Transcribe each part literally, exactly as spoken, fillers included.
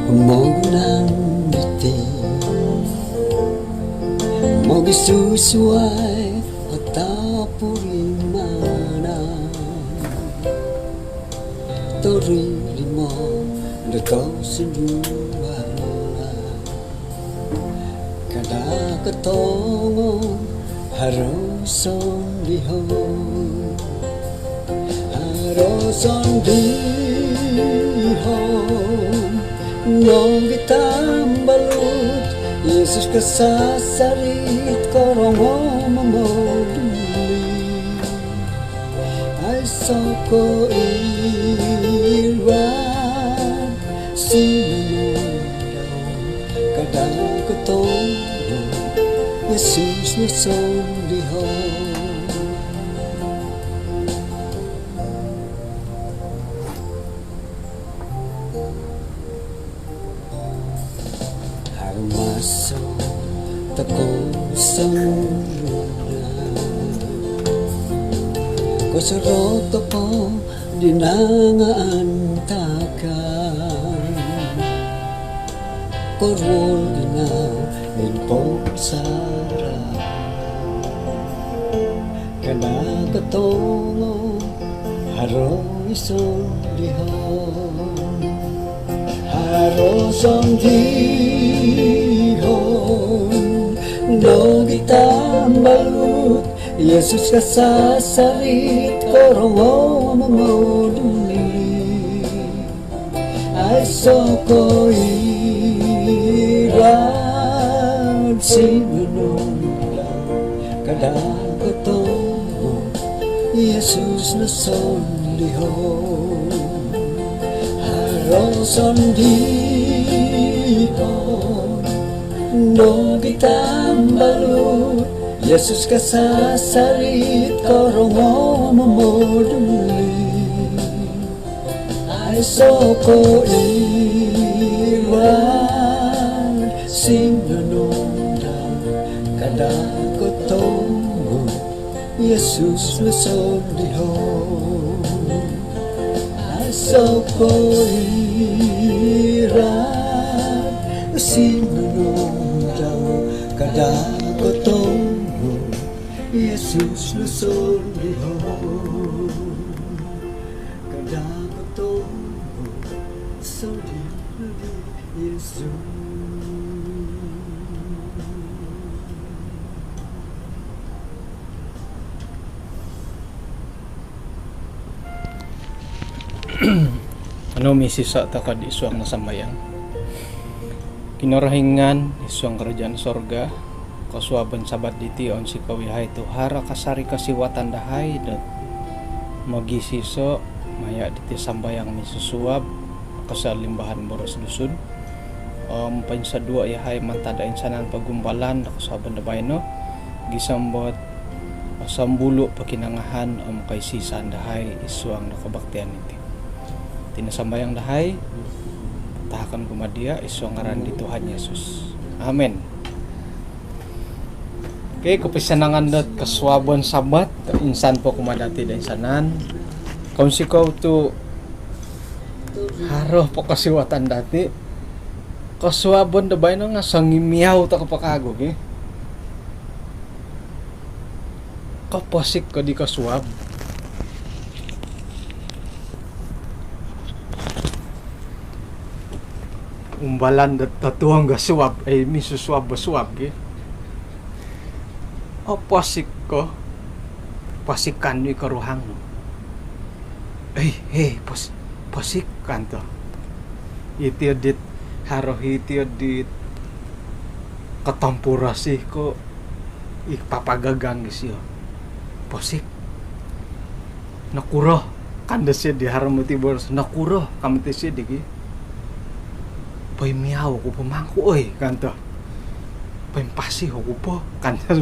Mogunan diti mogisusuai o tapurimanan, toririmo do tosindualan. Kada kotongo haro sondihon, haro sondihon nogi tambalut, Yesus kasasarit korongo momoduli. Aiso ko iran sinunudau, kada kotongo Yesus no sondihon. Haro maso tokou songulun, kosorou tokou di nangaantakan, koruol di nangimposaran. Kada kotongo haro i sondihon, haro sondihon nogi tambalut, Yesus kasasarit korongo momoduli. Aiso ko iran sinunudau, kada kotongo Yesus no sondihon. Haro sondihon nogi tambalut, Yesus kasasarit korongo momoduli. Aiso ko iran sinunudau, kada kotongo Yesus no sondihon. Aiso ko iran sinunudau, kada kotongo Yesus no sondihon. Kada kotongo sondihon di Yesus. Anu, misiso tokou id suang do sambayang. Kinorohingan id suang kerajaan sorga, kosuabon Sabat diti onsikou yahai tu haro kasari kosiwatan dahai dot mogisiso maya diti sambayang misusuab kosolimbahan boros Dusun. Om poinsoduo yahai mantad do insanan pogumbalan do kosuabon do baino, gisom dot osombulu pokinongohon om koisisan dahai id suang do kobaktian diti. Iti no sambayang dahai, patahakon kumaa dia id suang ngaran di Tuhan Yesus. Amin. Okey, kopisanangan dot kosuabon Sabat, insan po kumaa dati do insanan. Kounsikou tu haro po kosiwatan dati. Kosuabon do baino nga songimiau tokou po kawagu, ki. Koposik ko di kosuab? Umbalan do totuong do suab, eh, misusuab bosuab, ki. Oposik ko, posikan i koruhang nu. Eh, eh, pos-, posik kanto. Iti o dit, haro iti o dit kotompurosi ko i papagagang isio. Posik. Nokuro, kan disio di haro moti boros. Nokuro, kan moti sio di ki. Poimiau oku po mangku, oi, kanto. Poimpasi oku po, kanto.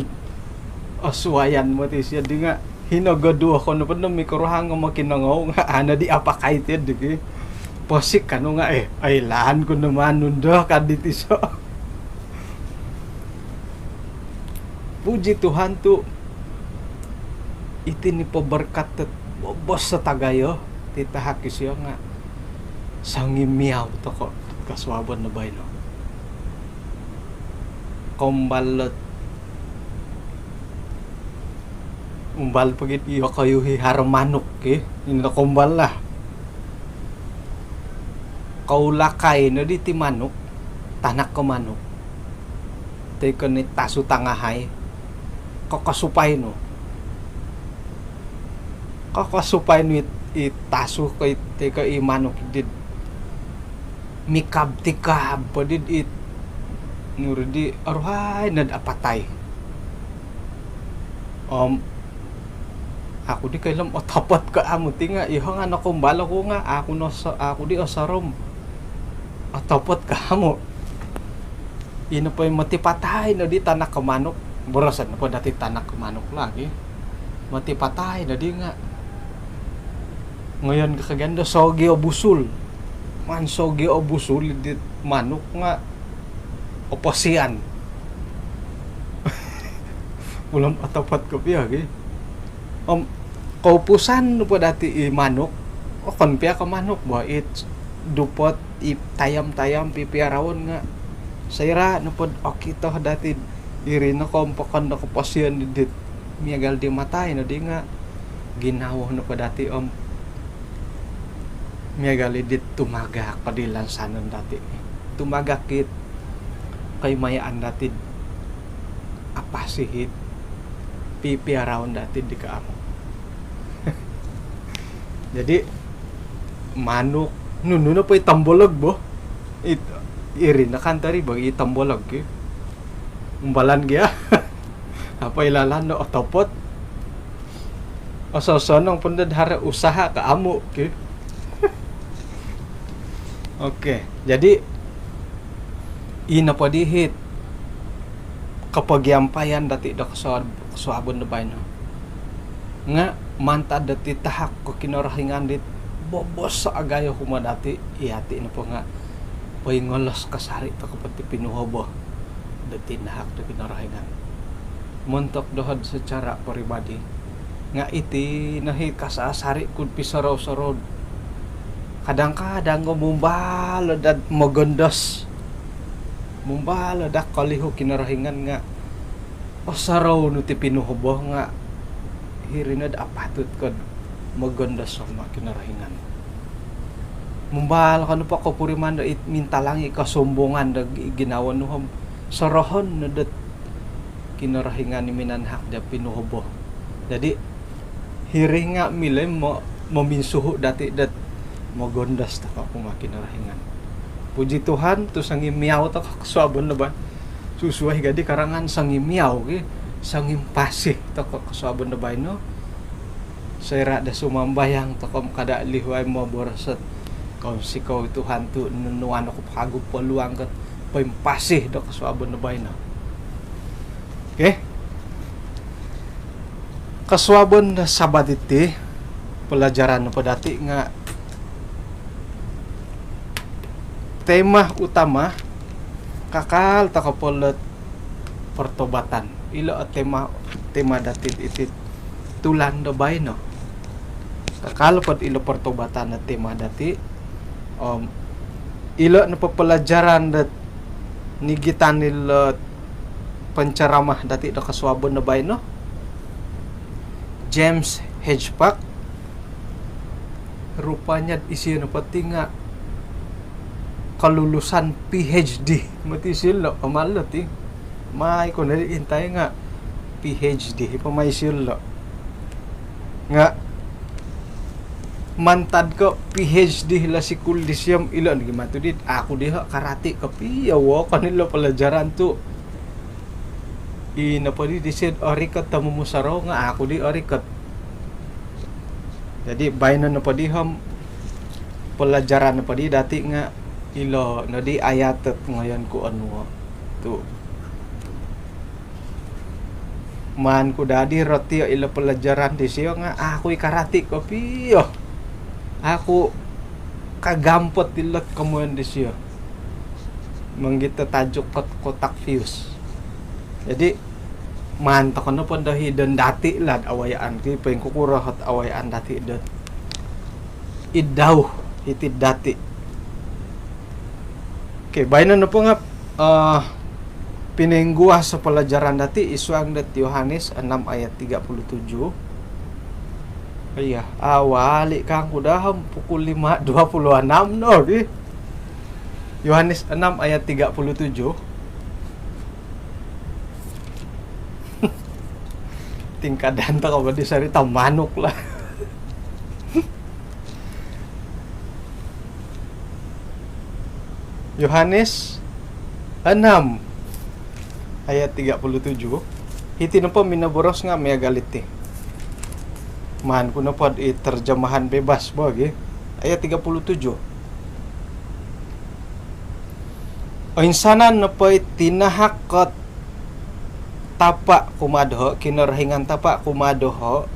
Osuayan moti sio di nga. Hino goduo ko nopo do mikoruhang nga mokinongou nga ano di apakai ti di ki. Posik kanu nga, eh, oilaan ku no manu do, kan diti so. Puji Tuhan tu iti ni po berkat dot bobos tagayo ti tahak isio nga songimiau tokou. kosuabon do baino. Koumbal lo, umbal po gid iyokoyu i haro manuk, ki. Ino koumbal lah. Koulakai no diti manuk, tanak ko manuk. Toi ko ni tasu tangahai. Kokosupai nu. Kokosupai nu it, i tasu ko it, toi ko i manuk dit mikab-tikab po dit it. Nuru di, aruhai nod apatai. Om, aku di koilo om otopot ko amu ti nga, iho nga nokoumbal oku nga, aku no so-, aku di osorou om otopot ko amu. Ino po i moti patai no di tanak ko manuk. Boroson po dati tanak ko manuk lagi. Moti patai no di nga. Ngoyon ko kagian do sogi o busul. Maan sogi o busul dit manuk nga oposian. Ulun otopot kopio gi. Om, koupusan nopo dati i manuk, okon pia ko manuk bo, it dupot, i tayam-tayam pipiaraon nga. Soira nopo okito dati iri no koumpokon do koposion dit miagal di matai no di nga ginawo nopo dati om miagal i dit tumagak ko di lansanon dati. Tumagak it koimayaan dati apasi it pipiaraon dati di kaamu. Jadi, manuk, nunu nopo i tombolog bo. It, iri no kan tadi bo, i tombolog ki. Umbalan gia. Apa ilalan no otopot. Ososonong po nod haro usaha ko amu, ki. Okey, jadi, ino po di it kopogiampayan dati do kosuab-, kosuabon do baino. Nga mantad dati tahak ko Kinorohingan dit bobos agayo kumaa dati, iti nopo nga poingolos kasari tokou po ti pinuhobo do tinahak do Kinorohingan. Montok doho secara peribadi. Nga iti no i kasasari ku pisorou-sorou. Kadang-kadang ko mumbal dot mogondos. Mumbal dot kolihu Kinorohingan nga osorou nu ti pinuhobo nga hiri nod apatut ko mogondos kumaa Kinorohingan. Mumbal ko nopo kopuriman do it mintalang i kosombongan do gi-, ginawo nu om sorohon no dot Kinorohingan i minanahak do pinuhobo. Jadi, hiri nga milo i mo-, mominsuhu dati dot mogondos tokou kumaa Kinorohingan. Puji Tuhan, tu songimiau tokou kosuabon do baino. Susuai gia di karangan songimiau ki, songimpasi tokou kosuabon do baino. Soira do sumambayang tokou om kada lihuai moboros dot, kounsikou Tuhan tu nonuan oku po kagu peluang ko poimpasi do kosuabon do baino. Okey. Kosuabon do Sabat iti, pelajaran nopo dati nga tema utama, kakal tokou po lo pertobatan. Ilo o tema, tema dati iti tulan do baino. Kakal po ilo pertobatan o tema dati. Om, ilo nopo pelajaran do nigitan ilo penceramah dati do kosuabon do baino, James Hedgepark. Rupanya isio nopo ti nga kelulusan P H D. Moti isio lo, amal lo ti. Mai ko nari intai nga P H D po mai isio lo. Nga mantad ko P H D lo sikul disio om ilo nogi matu di, aku diho karati kopio wokon ilo pelajaran tu. I nopo di disio orikot do momusorou nga aku di orikot. Jadi, baino nopo di om pelajaran nopo di dati nga ilo no di ayat dot ngoyon ku onuo tu. Maan ku daa di rotio ilo pelajaran disio nga aku i karati kopio. Aku kagampot ilo komoyon disio. Mongigit do tajuk kot-, kotak fius. Jadi, maan tokou nopo do hidon dati lah dot awayaan ki, poingkukuro ot awayaan dati dot id dauh hiti dati. Okey, baino nopo nga, eh, piningguas pelajaran dati id suang dot Yohanes enam ayat tiga puluh tujuh. Iya, awali kangku daa om pukul lima dua puluh enam no, okey. Yohanes enam ayat tiga puluh tujuh. Tingkadan toko bo di sarita manuk lah. Yohanes enam ayat tiga puluh tujuh. Hiti nopo minoboros nga miagal diti. Maan ku nopo di terjemahan bebas bo, okey. Ayat tiga puluh tujuh. Oinsanan nopo i tinahak dot Tapa kumaa doho, Kinorohingan Tapa kumaa doho,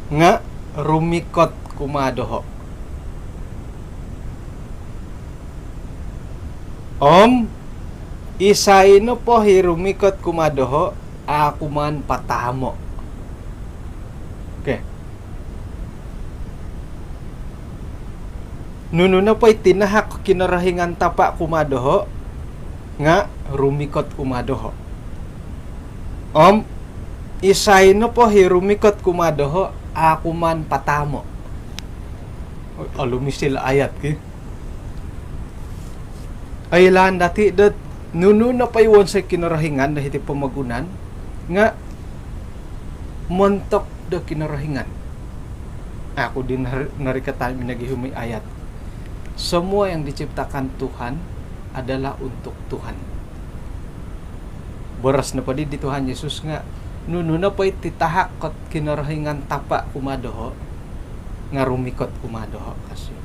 nga rumikot kumaa doho. Om isai nopo i rumikot kumaa doho, a' ku maan pataamo. Okey. Nunu nopo i tinahak Kinorohingan Tapa kumaa doho, nga rumikot kumaa doho. Om isai nopo i rumikot kumaa doho, a' ku maan pataamo. Olumis ilo ayat ki. Oilaan dati dot nunu nopo i wonsoi Kinorohingan do hiti pomogunan nga montok do Kinorohingan. Au ku di nor-, norikatan minogihum i ayat. Semua yang diciptakan Tuhan adalah untuk Tuhan. Boros nopo di di Tuhan Yesus nga, nunu nopo i titahak dot Kinorohingan Tapa kumaa doho, nga rumikot kumaa doho, ka sio.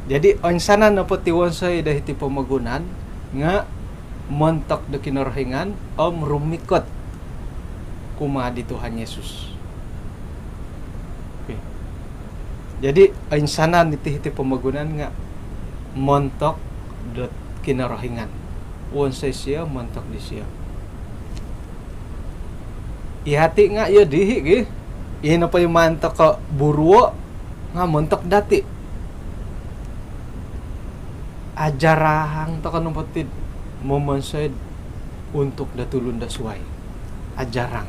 Jadi, oinsanan nopo ti wonsoi do hiti pomogunan nga montok do Kinorohingan om rumikot kumaa di Tuhan Yesus. Okey. Jadi, oinsanan iti hiti pomogunan nga montok dot Kinorohingan. Wonsoi sio, montok disio. Yati nga iyo dii ki. Ino po i maan toko buruo nga montok dati. Ajarang toko nopo ti momonsoi untuk do tulun do suai. Ajarang.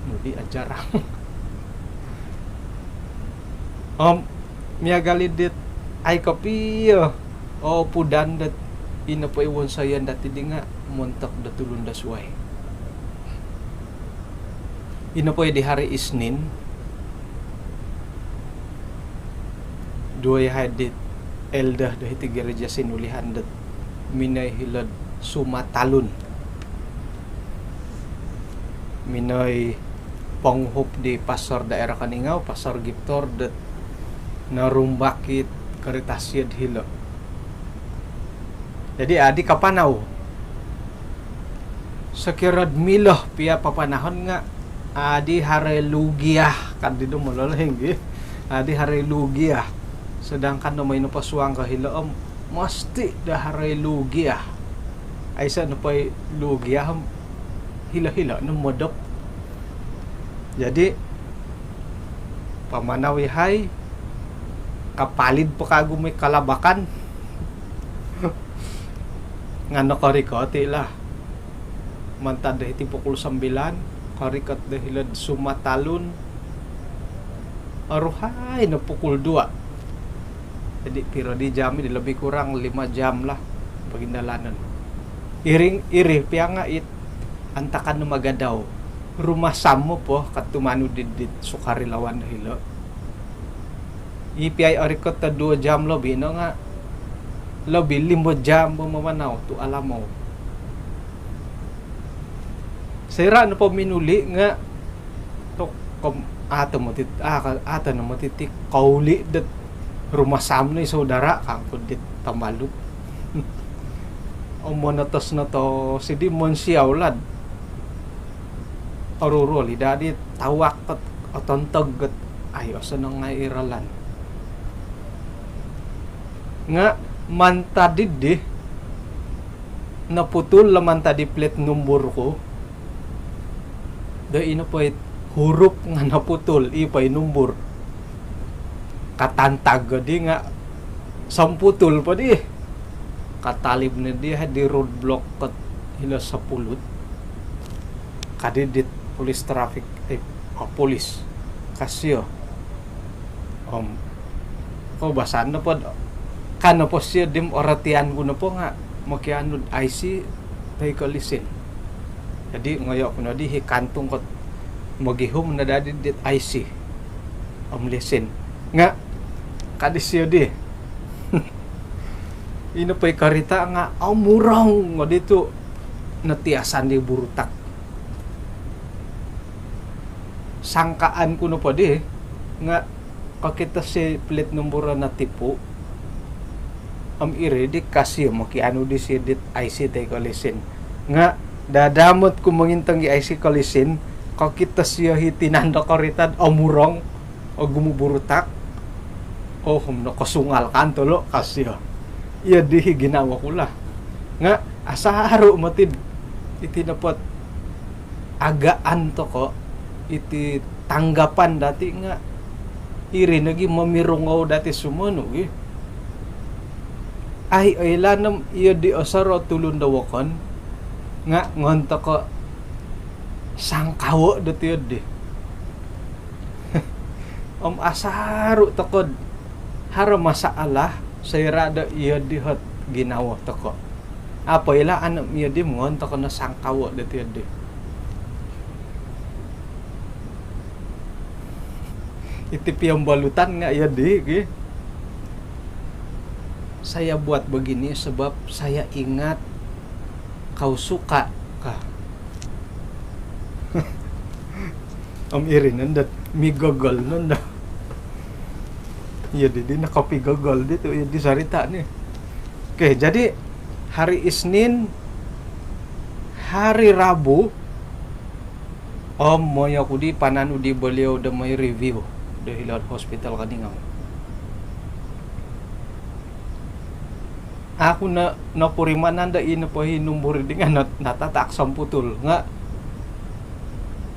Nu di ajarang. Om miagal i dit au kopio opudan dot ino po i wonsoyon dati di nga montok do tulun do suai. Ino po i di hari Isnin, duo yahai di elder do hiti gereja Sinulihan dot minoi hilo'd Sumatalun. Minoi ponguhup di pastor daerah Keningau, Pastor Giptor, dot norumbak it kerita sio'd hilo. Jadi, adi kapanau. Sokiro'd milo pia papanahon nga, adi haro lugiah, ka di do mololohing gi. Adi haro lugiah. Sedangkan do moi nopo suang ko hilo om, mesti do haro lugiah. Aiso nopo i lugiah om, hilo-hilo no modop. Jadi, pamanau yahai, kapalid po kagu moi kalabakan. Nga nokorikot i lah. Mantad do hiti pukul sembilan, korikot do hilo'd Sumatalun. Oruhai no pukul dua. Jadi, piro di jam di, lebih kurang lima jam lah pogindalanon. Iri, iri pia nga it antakan no magadau. Rumasam nopo ka tumanud di, di sukarelawan do hilo. I pia i orikot do duo jam lobi no nga lobi limo jam bo mamanau tu alamou. Soira nopo minuli nga tok kom-, ato moti-, a-, ato no motiti kouli dot rumasam no i saudara, kangku dit tambalut. Om monotos no to sidi monsiau lad. Oruol i dadi tawak ot otontog ot, ai, osonong ngai i ralan. Nga mantad dii noputul lah mantad di plat numbur ku. Do ino po it huruf nga noputul, i po i numbur. Katantag ko di nga somputul po di. Katalib no di, di roadblock kot hilo Sapulud. Ka di dit polis trafik, eh, oh, polis. Ka sio. Om, koubasan nopo, ka nopo sio di, orotian ku nopo nga mokianu do I C toi ko lisin. Jadi, ngoyo ku no di i kantung kot mogihum no daa di dit I C om lisin. Nga, ka di sio di. Ino po i karita nga omurong o di tu notiasan di burutak. Sangkaan ku nopo di nga kokito sio plate number notipu. Om iri di ka sio mokianu di sio dit I C toi ko lisin. Nga dadamot ku mongintong i I C ko lisin, kokito sio i tinan do karita do omurong, ogumu burutak. Oh, om nokosungal kan tolo, ka sio. Iyo di i ginawo ku lah. Nga asaru moti do iti nopo agaan toko, iti tanggapan dati nga iri nogi momirungou dati sumonu gi. Ai, oilaan om iyo di osorou tulun do wokon nga ngon toko sangkawo do tiyo di. Om asaru toko do haro masalah soira do iyo di ot ginawo toko. Apo ila anom iyo di, ngon toko no sangkawo do tiyo di. Iti piambalutan nga iyo di gi. Saya buat begini sebab saya ingat kau suka, ka. Om iri nondo, migogol nondo. Iyo di, di nakapigogol di tu, iyo di sarita ni. Okey, jadi hari Isnin, hari Rabu, om moi oku di pananu di beliau do moi review do hilo hospital Keningau. Aku no, nopurimanan do ino po i numbur di nga nat-, natatak somputul nga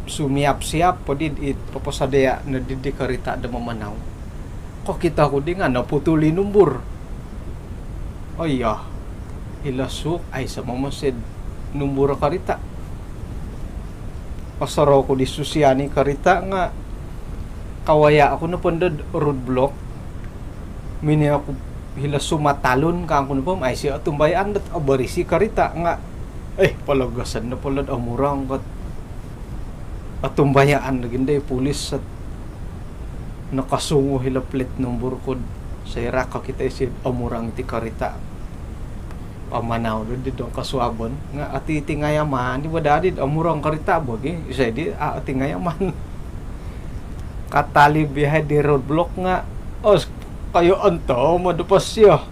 sumiap-siap po di, i poposodia no di, di karita do mamanau. Kokito ku di nga noputul i numbur. Oh iyo, hilo suuk aiso momosid numbur karita. Osorou ku di susian i karita nga kawaya oku nopo do roadblock. Minoi oku hilo sumatalun kangku nopo, aiso otumbayaan dot oborisi karita nga, eh, pologoson nopo lo do omurong kot. Otumbayaan lagi ndai polis sot nokosungu hilo plate number ku do soira kokito isio do omurong iti karita. Pamanau do di dong kosuabon nga ati iti ngayaman di bo dadi do omurong karita bo gi, isai di, ah, ati ngayaman. Katalib yahai di roadblock nga, os, kayo onto mo do posio.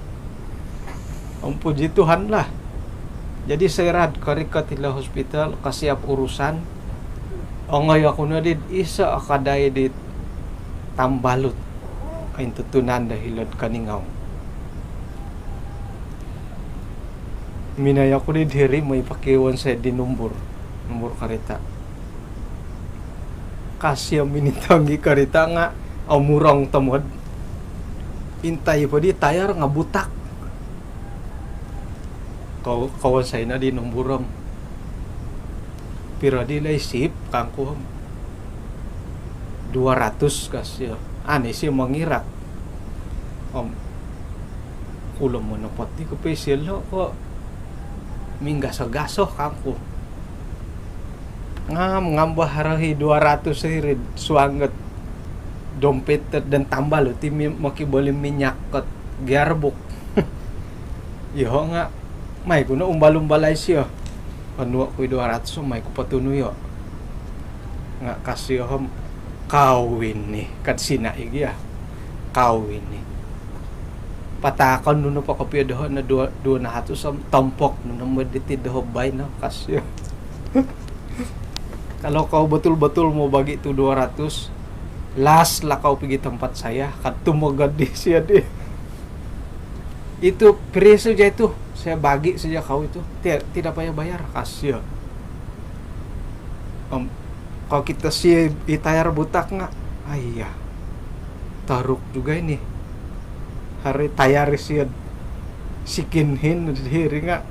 Om puji Tuhan lah. Jadi soira do korikot hilo hospital, kosiap urusan, ongoi oku no di iso o kadai di tambalut. Ointutunan do hilo do Keningau. Minoi oku di hiri moi pokionsoi di numbur, numbur karita. Ka sio minintong i karita nga omurong tomod. Intai po di tayar nga butak. Ko-, kowonsoi no di numbur om. Piro di lai sip kangku om. Dua ratus ka sio. Ani sio mongirak. Om. Kulo monopot di kopio sio lo ko minggaso-gaso kangku. Ngam, ngam bo haro i dua ratus hiri suang ot dompet dot dan tambal uti mi-, mokiboli minyak kot gearbox. Iyoho nga, mai ku no umbal-umbalai sio. Onuo ku i dua ratus, mai ku potunuyo. Nga ka sio om, kau ini, kad sina i gia. Kau ini. Pataakon nunu po kopio doho no dua, dua nahatus om tompok nunu mo diti doho baino, ka sio. Kalau kau betul-betul mau bagi tu dua ratus, las lah kau pergi tempat saya, ka tumogod di sio di. Itu free saja itu, saya bagi saja kau itu, ti-, tidak payah bayar, ka sio. Om, kokito sio i tayar butak nga, ah, iya. teruk juga ini. Haro i tayar isio second hand diri nga,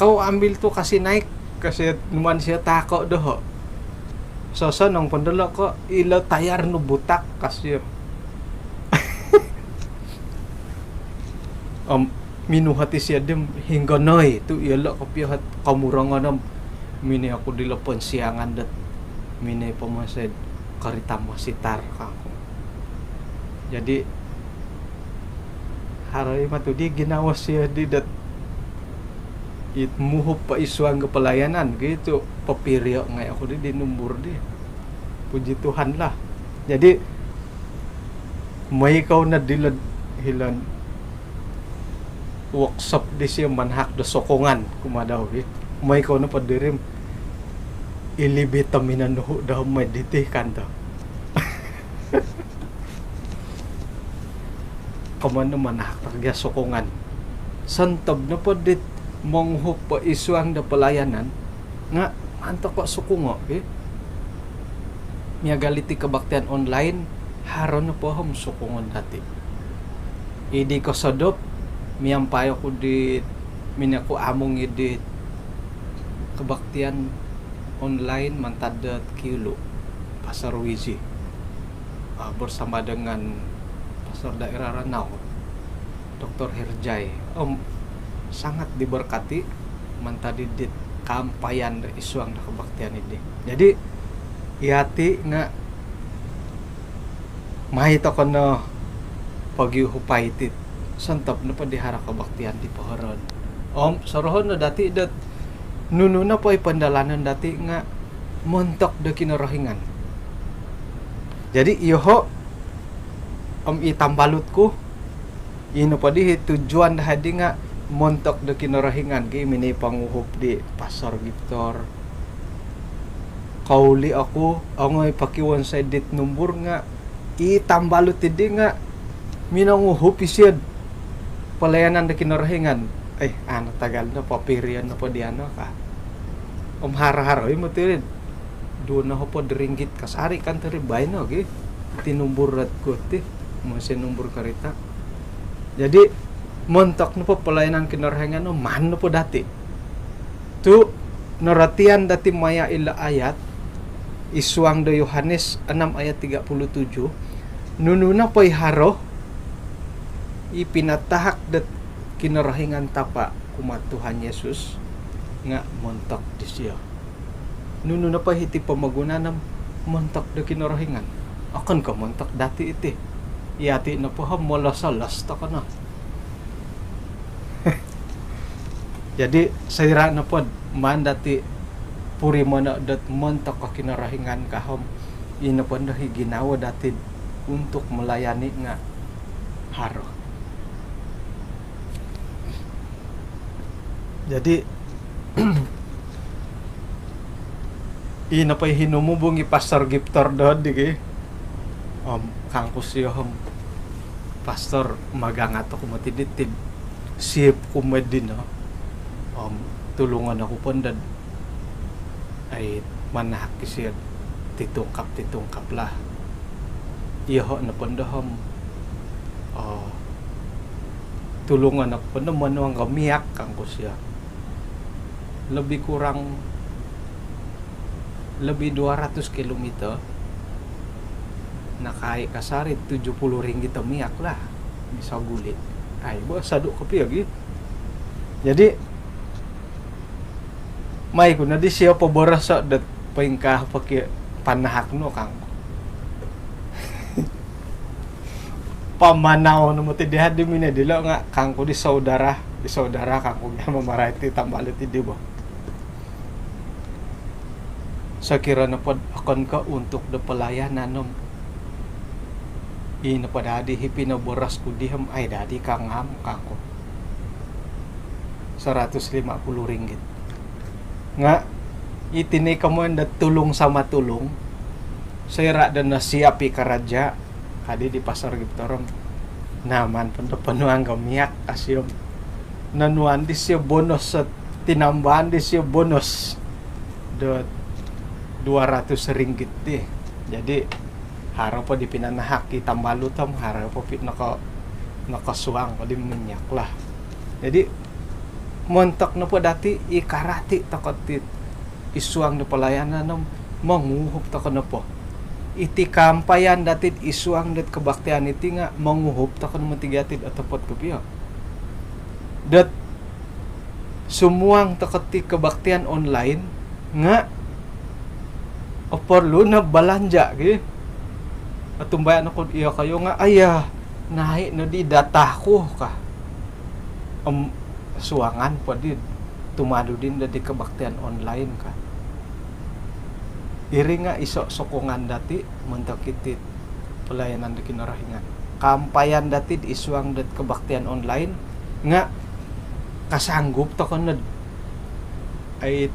"Kau ambil tu, kasih naik," ka isio, numaan isio toko doho. Sosonong po dilo ko ilo tayar nu butak ka isio. Om minuhot isio di, "Hinggo no i tu?" "Iyolo kopio ot komurongon om minoi oku dilo ponsiangan dot minoi pomosoi'd korita mositar," kangku. Jadi haro i matu di ginawo isio di dot it muhup po id suang do pelayanan gitu, popirio ngai oku di di numbur di. Puji Tuhan lah. Jadi moi kou no dilo'd hilo'd workshop disio manahak do sokongan kumaa dau gi. Moi kou nopo diri om, "Ilibi to minonuhu dau moi diti," kanto. Komoyon no manahak toko gia sokongan. Sontob nopo dit monguhup po id suang do pelayanan nga maan toko sokongo, oke. Miagal iti kebaktian online, haro nopo om sokongon dati. Id di kosodop, miampai oku di, minongkoamung id di kebaktian online mantad do Kiulu, Pastor Wizi, ah, bersama dengan Pastor Daerah Ranau, Doktor Herjai. Om sangat diberkati mantad id dit kaampayan do id suang do kebaktian idi. Jadi yati nga mai toko no pogiuhupai iti sontob nopo di haro kebaktian di pohoroon. Om sorohon no dati dot nunu nopo i pendalanan dati nga montok do Kinorohingan. Jadi iyoho om i tambalut ku, ino po di tujuan dahai di nga montok do Kinorohingan ki, minoi ponguhup di Pastor Victor. Kouli oku, ongoi pokiwonsoi dit numbur nga i tambalut idi nga minonguhup isio'd pelayanan do Kinorohingan. Eh, anu, tagal no, popirio nopo di anu ka. Om haro-haro i moti rid duo nohopod ringgit kasari kan tiri baino gi. Iti numbur dot ku ti, mositi numbur korita. Jadi montok nopo pelayanan Kinorohingan no, maan nopo dati. Tu norotian dati maya ilo ayat id suang do Yohanes enam ayat tiga puluh tujuh, nunu nopo i haro i pinatahak dot Kinorohingan Tapa kumaa Tuhan Yesus nga montok disio. Nunu nopo hiti pomogunan om montok do Kinorohingan, okon ko montok dati iti. Yati nopo om molos-olos toko no. Jadi soira nopo maan dati purimono dot montok o Kinorohingan ka om, ino po ndo i ginawo dati untuk melayani nga haro. Jadi ino po i hinumubung i Pastor Giptor doho di gi. Om kangku sio om, "Pastor, magangat oku moti diti, sip ku moti dino. Om tulungon oku po ndo dot ai manahak isio titungkap-titungkap lah." Iyoho nopo ndo om, "Oh, tulungon oku po ndo monuang do miak," kangku sio. Lebih kurang, lebih dua ratus kilometer, nakai kasari tujuh puluh ringgit o miak lah, misoguli. Ai bo, sodu kopio gi. Jadi mai ku no disio poboroso dot, "Poingkaa po ki panahak nu?" kangku. Pamanau no moti dahai di minoi dilo nga kangku di saudara, di saudara kangku, mamarait di tambalut di bo. Sokiro nopo dot okon ko untuk do pelayanan om, ino po dadi i pinoboros ku di om, "Ai dadi kangam," kangku. Seratus lima puluh ringgit. Nga iti no i komoyon do tulung sama tulung. Soira do nosiap i karaja, ka di di Pastor Giptor om, "Na, maan po ndo ponuang do miak," ka sio om. Nonuan disio bonus, tinambaan disio bonus do dua ratus ringgit ti. Jadi Haro po di pinanahak i tambalut om haro po pi-, noko-, nokosuang po di minyak lah. Jadi, montok nopo dati i karati toko ti id suang do pelayanan om monguhup toko nopo. Iti kaampayan dati id suang do kebaktian iti nga monguhup toko nopo ti gia ti otopot kopio. Dot sumuang toko ti kebaktian online nga oporlu no belanja ki. Otumbayaan oku diyo koyu nga, "Aya, naik no di data ku," ka. Om suangan po di tumanud di no di kebaktian online ka. Iri nga iso sokongan dati montok iti pelayanan do Kinorohingan. Kaampayan dati id suang do kebaktian online nga kasanggup toko no do, I,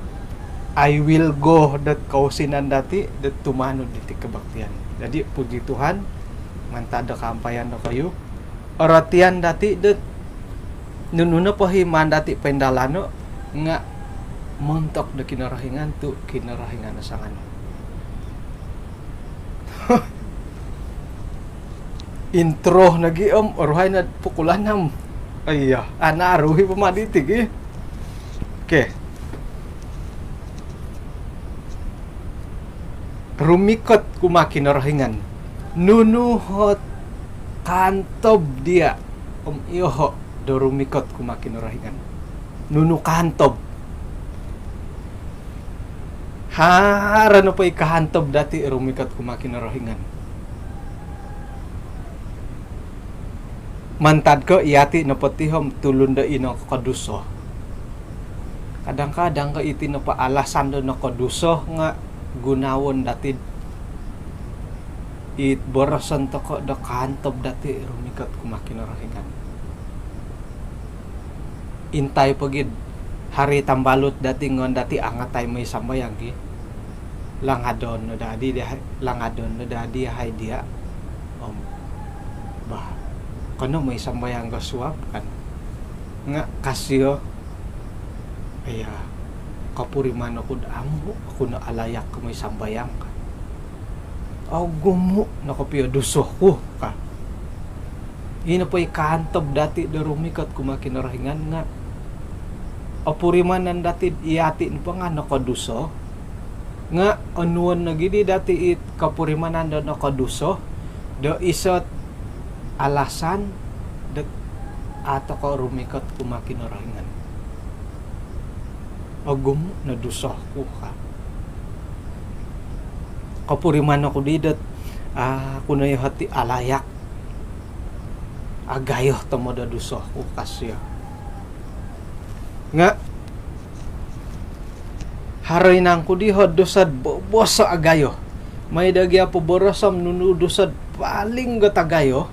I will go do kousinan dati do tumanud diti kebaktian. Jadi, puji Tuhan, mantad do kaampayan dokoyu. Orotian dati do nunu nopo i maan dati poindalano nga montok do Kinorohingan tu Kinorohingan o sanganu. Intro nogi om oruhai no pukul anam. Iya, anaru i po ma diti ki. Okey. Rumikot kumaa Kinorohingan. Nunu ot kaantob dia om iyoho do rumikot kumaa Kinorohingan? Nunu kaantob? Haro nopo i kaantob dati rumikot kumaa Kinorohingan? Mantad ko yati nopo ti om tulun do i nokoduso. Kadang-kadang ko iti nopo alasan do nokoduso nga gunoon dati it boroson toko do kaantob dati rumikot kumaa Kinorohingan. Intai po gia do haro i tambalut dati ngoyon dati angatai mooi sambayang ki. Langadon no daa di, langadon no daa di yahai dia. Om, bah, kanou mooi sambayang ka suab kan. Nga ka sio, "Aya, kopuriman oku do amu oku no alayak mooi sambayang," ka. "Ogumu no kopio duso ku," ka. Ino po i kaantob dati do rumikot kumaa Kinorohingan nga opurimanan dati do yati nopo nga nokoduso. Nga onuon nogi di dati it kopurimanan do nokoduso do iso ot alasan dot au toko rumikot kumaa Kinorohingan. "Ogumu no duso ku," ka. "Kopuriman oku di dot, ah, au oku no yati alayak. Agayo tomod o duso ku," ka sio. Nga haro i nangku di ot duso do bobos o agayo? Maai do gia poboroso om nunu duso do paling got agayo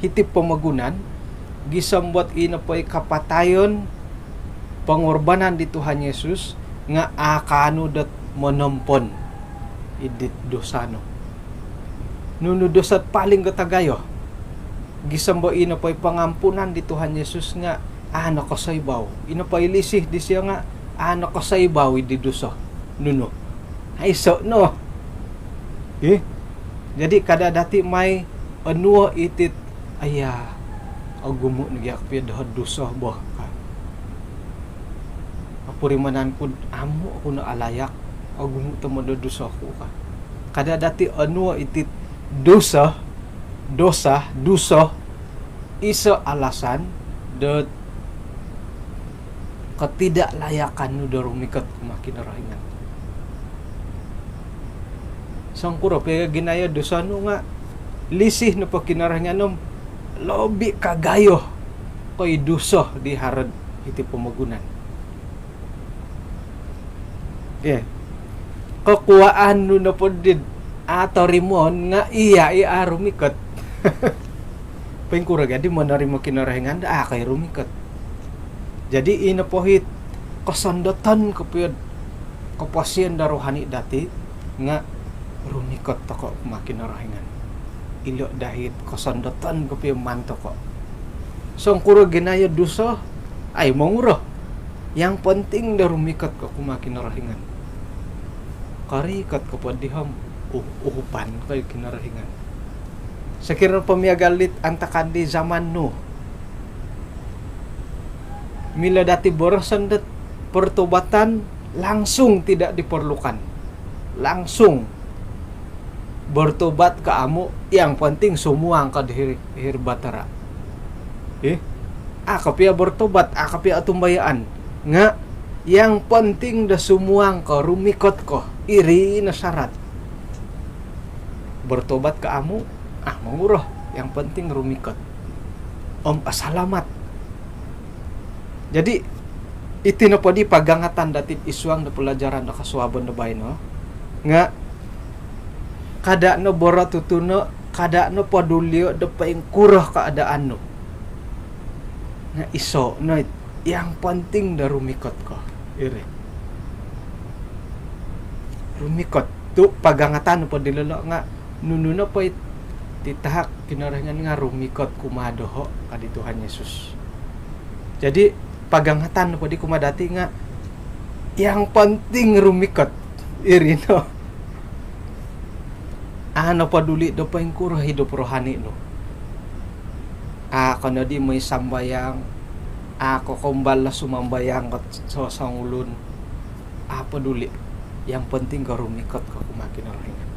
hiti pomogunan, gisom dot ino po i kapatayon, pengorbanan di Tuhan Yesus nga au kaanu dot monompon id dit duso nu. Nunu duso do paling got agayo? Gisom dot ino po i pengampunan di Tuhan Yesus nga au nokosoibau. Ino po i lisih disio nga au nokosoibau id di duso. Nunu? Aiso no. Ih. Jadi, kada dati maai onuo iti do, "Aya, ogumu nogi kopio do duso bo," ka. "Opurimanan ku do amu oku no alayak, ogumu tomod o duso ku," ka. Kada dati onuo iti do duso, dosa, duso, iso alasan dot ketidaklayakan nu do rumikot kumaa Kinorohingan. Songkuro po ginayo duso nu nga lisih nopo Kinorohingan om lobi kagayo ko i duso di haro id hiti pomogunan. Okey. Kokuaan nu nopo di do au torimoon nga iya i au rumikot. Poingkuro gia di monorimo Kinorohingan do au ko i rumikot? Jadi, ino po it kosondoton kopio do koposion do rohani dati nga rumikot toko kumaa Kinorohingan. Ilo daa it kosondoton kopio maan toko. Songkuro ginayo duso, au monguro. Yang penting do rumikot ko kumaa Kinorohingan. Korikot ko po di om uh-, uhupan ko i Kinorohingan. Sokiro nopo miagal dit antakan di zaman Nuh, milo dati boroson dot pertobatan langsung tidak diperlukan. Langsung bertobat ko amu, yang penting sumuang ko di hiri, hiri bahtera. Eh? A ko pia bertobat, a ko pia otumbayaan. Nga, yang penting do sumuang ko, rumikot ko. Iri no syarat. Bertobat ko amu, ah, monguro. Yang penting rumikot. Om asalamat. Jadi, iti nopo di pagangatan dati id suang do pelajaran do kosuabon do baino. Nga, kada no boro tutuno, kada no pedulio do poingkuro keadaan nu. Nga iso no it, yang penting do rumikot ko. Iri. Rumikot. Tu pagangatan nopo dilo nga nunu nopo it titahak Kinorohingan nga rumikot kumaa doho, ka di Tuhan Yesus. Jadi, pagangatan nopo di kumaa dati nga yang penting rumikot. Iri no. A no peduli do poingkuro hidup rohani nu. A ko nodi moi sambayang, a ko kombal sumambayang ko so-, songulun. A peduli. Yang penting ko rumikot ko kumaa Kinorohingan.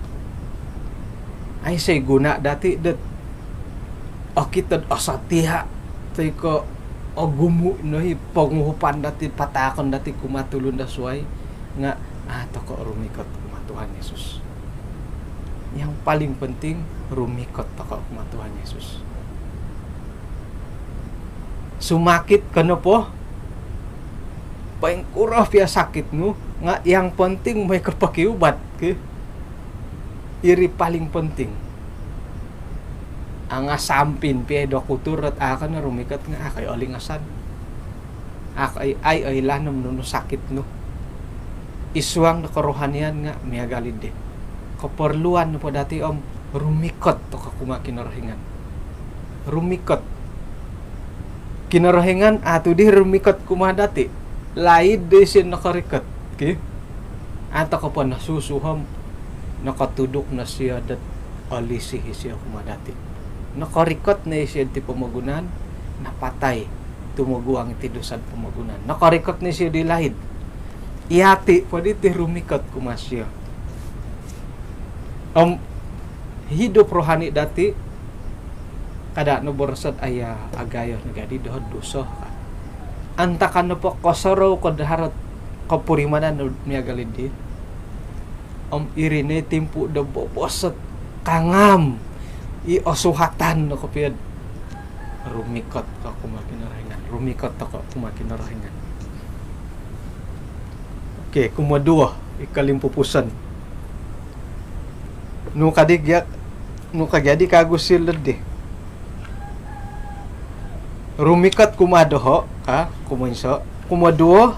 Aiso i guno dati dot okito do osotia toi ko ogumu no i ponguhupan dati, pataakon dati kumaa tulun do suai, nga a toko rumikot kumaa Tuhan Yesus. Yang paling penting, rumikot toko kumaa Tuhan Yesus. Sumakit ko nopo, poingkuro pia sakit nu, nga yang penting moi ko pokiubat, ki. Iri paling penting. Angasampin pia i dokutur dot a ko no rumikot nga a ko i olingasan. A ko i, ai, oilaan om nunu sakit nu. Id suang do kerohanian nga miagal i di. Keperluan nopo dati om rumikot toko kumaa Kinorohingan. Rumikot. Kinorohingan a tu di rumikot kumaa dati. Laid di isio nokorikot. Ki? A toko po nosusu om nokotuduk no isio dot olisi isio kumaa dati. Nokorikot no isio diti pomogunan, napatai tumoguang iti dusa do pomogunan. Nokorikot no isio di laid. Yati po diti rumikot kumaa isio. Om hidup rohani dati, kada no boroso dot, "Aiya, agayo no gadi doho duso," ka. Antakan nopo kosorou ko do haro ot kopurimanan do miagal i di. Om iri no i timpu do bobos ot kangam i osuhatan no kopio do rumikot ko kumaa Kinorohingan. Rumikot toko kumaa Kinorohingan. Okey, kumoduo, i kolimpupuson. Nu ka di gia, nu ka gia di kagu silo di. Rumikot kumaa doho, ka, kumoinso. Kumoduo,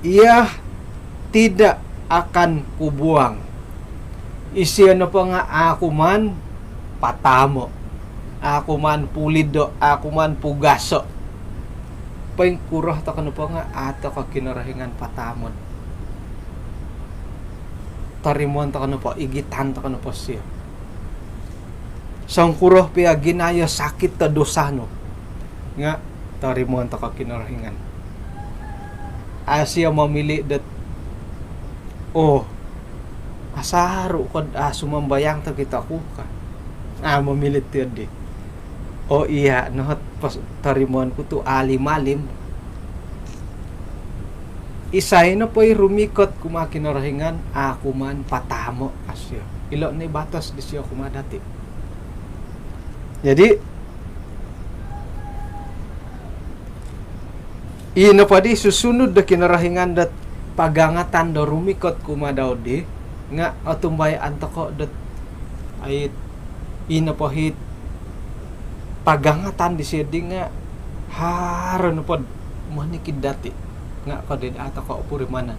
ia tidak akan kubuang. Isio nopo nga a ku maan pataamo. A ku maan pulido, a ku maan pugaso. Poingkuro toko nopo nga a toko Kinorohingan pataamon. Torimoon toko nopo, igitan toko nopo isio. Songkuro pia ginayo sakit do dusa nu, nga torimoon toko Kinorohingan. A isio momili dot, "Oh, asaru ko do, ah, sumambayang tokito ku," ka. A momili ti di. "Oh, iya no ot pos-, torimoon ku tu alim-alim." Isai nopo i rumikot kumaa Kinorohingan, a ku maan pataamo, ka isio. Ilo no i batos disio kumaa dati. Jadi, i nopo di susunud do Kinorohingan dot pagangatan do rumikot kumaa dau di, nga otumbayaan toko dot, ai, i nopo it pagangatan disio di nga haro nopo do monikid dati, nga ko di a toko opurimanan.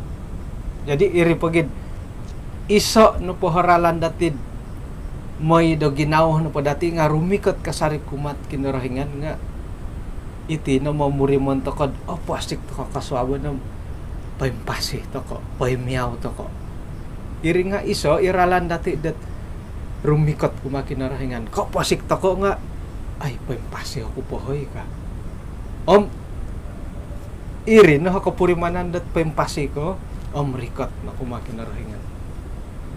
Jadi, iri po gia do iso nopo o ralan dati do moi do ginawo nopo dati nga rumikot kasari kumaa Kinorohingan, nga iti no momurimon toko do oposik toko kosuabon om poimpasi toko, poimiau toko. Iri nga iso i ralan dati dot rumikot kumaa Kinorohingan. Koposik toko' nga', ai, poimpasi oku po hoi ka. Om iri no kopurimanan dot poimpasi ko, om rikot no kumaa Kinorohingan.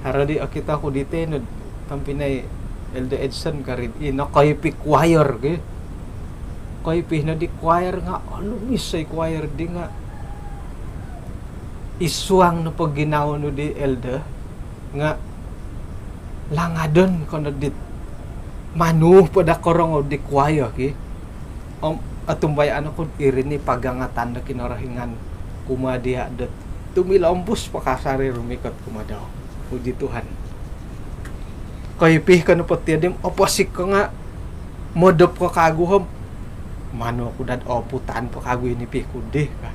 Haro di okito ku di tanud, tompinai Elder Edson ka ri, i nokoipi choir gi. Koipi no di choir nga', olumis i choir di nga'. Isuang nopo ginawo nu di Elder nga' langadon ko no dit manu po da korongou di choir ki. Om otumbayaan oku iri ni pagangatan do Kinorohingan kumaa diya' dot tumilombus po kasari rumikot kumaa dau. Puji Tuhan. Koipi ko nopo tiya' di om oposik ko nga' modop ko kaagu om, manu oku dad oputan po kaagu i nipi ku di ka.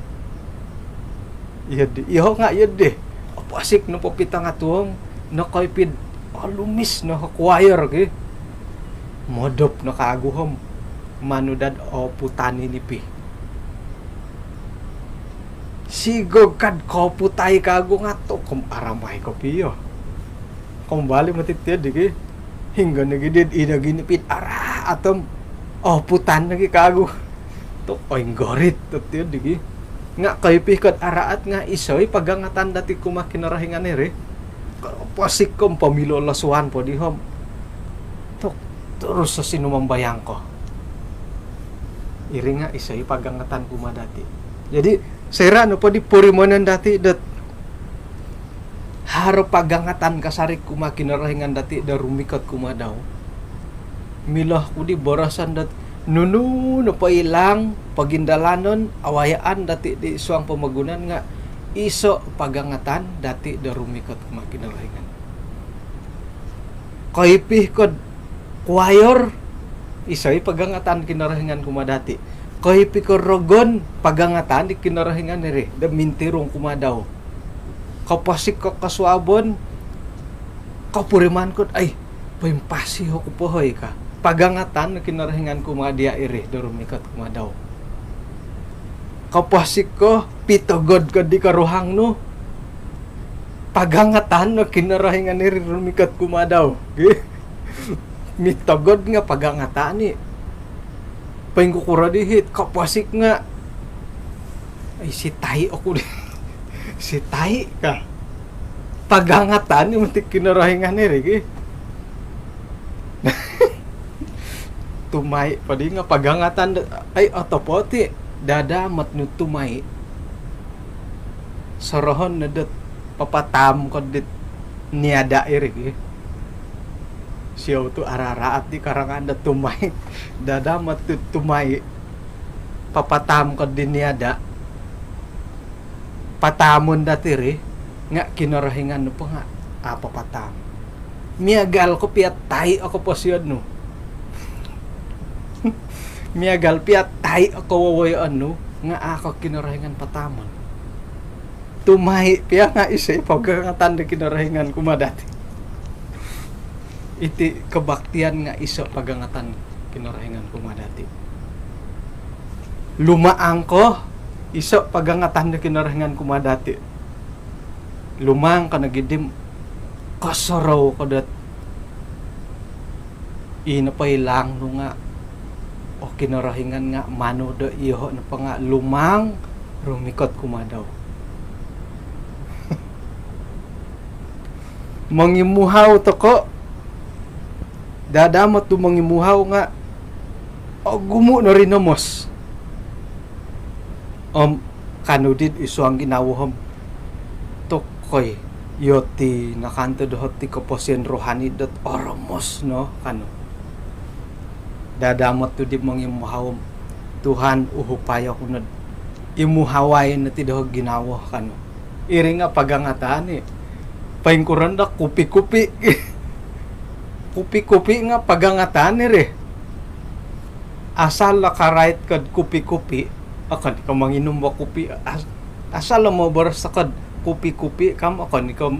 Iyo di, iyo nga' iyo di. Oposik nopo pitanga tuong, nokoipi'd olumis no choir ki. Modop no kaagu om, manu dad oputan i nipi. Sigog kad koputai kaagu nga' tu' kom aramai kopio. Kombali moti tiya' di ki. Hinggo nogi di, ino gi nipi'd araat om oputan nogi kaagu. Tu' oinggorit tu' tiya' di ki. Nga' koipi ko'd araat nga' iso i pagangatan dati' kumaa Kinorohingan iri. Koposik ko om pomilolosuan po di om, tu' turus o sinumambayang ko. Iri nga' iso i pagangatan kumaa dati'. Jadi, soira' nopo di purimonon dati' dot haro pagangatan kasari kumaa Kinorohingan dati' do rumikot kumaa dau, milo ku di boroson dot nunu nopo i laang pogindalanon, awayaan dati' di suang pomogunan nga' iso' pagangatan dati' do rumikot kumaa Kinorohingan. Koipi ko'd choir, iso' i pagangatan Kinorohingan kumaa dati'. Koipi ko rogon, pagangatan di Kinorohingan iri do mintirung kumaa dau. Koposik ko kosuabon, kopuriman ko'd, ai, poimpasi oku po hoi ka. Pagangatan Kinorohingan kumaa diya' iri do rumikot kumaa dau. Koposik ko pitogod ko di koruhang nu, pagangatan Kinorohingan iri rumikot kumaa dau. Mitogod nga' pagangatan i. Poingkukuro di hit, koposik nga', ai, sitai oku di. Sitai ka. Pagangatan i moti Kinorohingan iri ki. Tumai' po di nga' pagangatan do, ai, otopot i. Dadamot nu tumai', sorohon no dot papataam ko dit niada' iri ki. Siou tu' araraat di karangan do tumai'. Dadamot tu' tumai', papataam ko di niada'. Pataamon dati' ri, nga' Kinorohingan nopo nga' a' papataam. Miagal ko pia tai' o koposion nu. Miagal pia tai' o kowowoyoon nu, nga' a' ko Kinorohingan pataamon. Tumai' pia nga' iso' i pagangatan do Kinorohingan kumaa dati'. Iti kobaktian nga' iso' pagangatan Kinorohingan kumaa dati'. Lumaang ko, iso' pagangatan do Kinorohingan kumaa dati'. Lumaang ko nogi di om kosorou ko dot i nopo i laang nu nga', o Kinorohingan nga' manu do iyoho' nopo nga' lumaang rumikot kumaa dau. Mongimuhau toko', dadamot tu' mongimuhau nga' ogumu' no rinomos. Om kanu di'd isuang ginawo om, tokoi, iyo ti nakanto doho' ti koposion rohani dot oromos no, kanu. Dadamot tu' di mongimuhau om, Tuhan, uhupai oku nod imuhawai no ti doho' ginawo, kanu. Iri nga' pagangatan i. Poingkuro no do kupi-kupi. Kupi-kupi nga' pagangatan iri. Asal lo karait ko'd kupi-kupi, okon ko' monginum bo kupi. As-, asal lo moboros toko'd kupi-kupi, kam okon ko'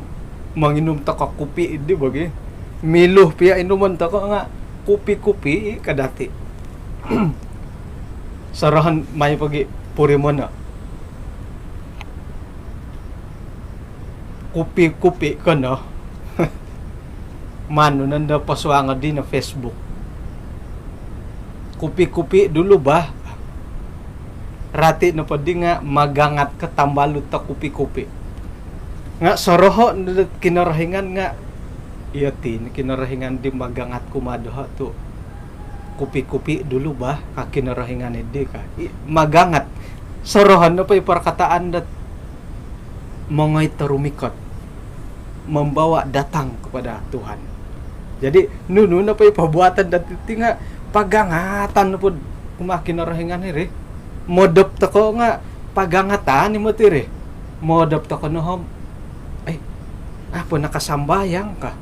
monginum toko' kupi di bo gi. Milo pia inumon toko' nga' kupi-kupi i ka dati'. Sorohon mai pogi purimono'. Kupi-kupi ko no. Manu nondo posuango' dino Facebook. Kupi-kupi dulu bah. Rati nopo di nga' magangat ko tambalut do kupi-kupi. Nga' soroho' nondo Kinorohingan nga' iyo ti no Kinorohingan di magangat kumaa doho' tu' kupi-kupi dulu bah ka Kinorohingan di ka. I, magangat. Sorohon nopo i perkataan dot mongoi to rumikot, membawa datang kepada Tuhan. Jadi nunu nopo i perbuatan dati ti nga' pagangatan nopo kumaa Kinorohingan iri. Modop toko' nga' pagangatan i moti iri. Modop toko' no om, ai, apo nakasambayang ka.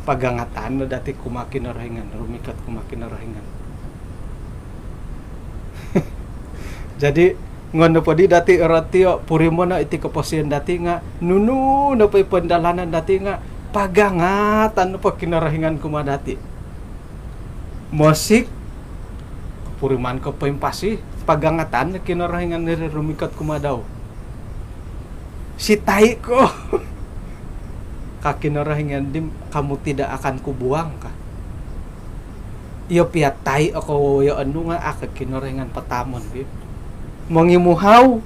Pagangatan no dati kumaa Kinorohingan, rumikot kumaa Kinorohingan. Jadi ngon nopo di dati orotio' purimono' iti koposion dati nga' nunu nopo i pondalanan dati nga' pagangatan nopo Kinorohingan kumaa dati. Mosik, puriman ko poimpasi, pagangatan Kinorohingan iri rumikot kumaa dau. Sitai ko ka Kinorohingan di, kamu tidak akan kubuang ka. Iyo pia tai oko woyo' onu nga' a' ko Kinorohingan pataamon bi. Mongimuhau,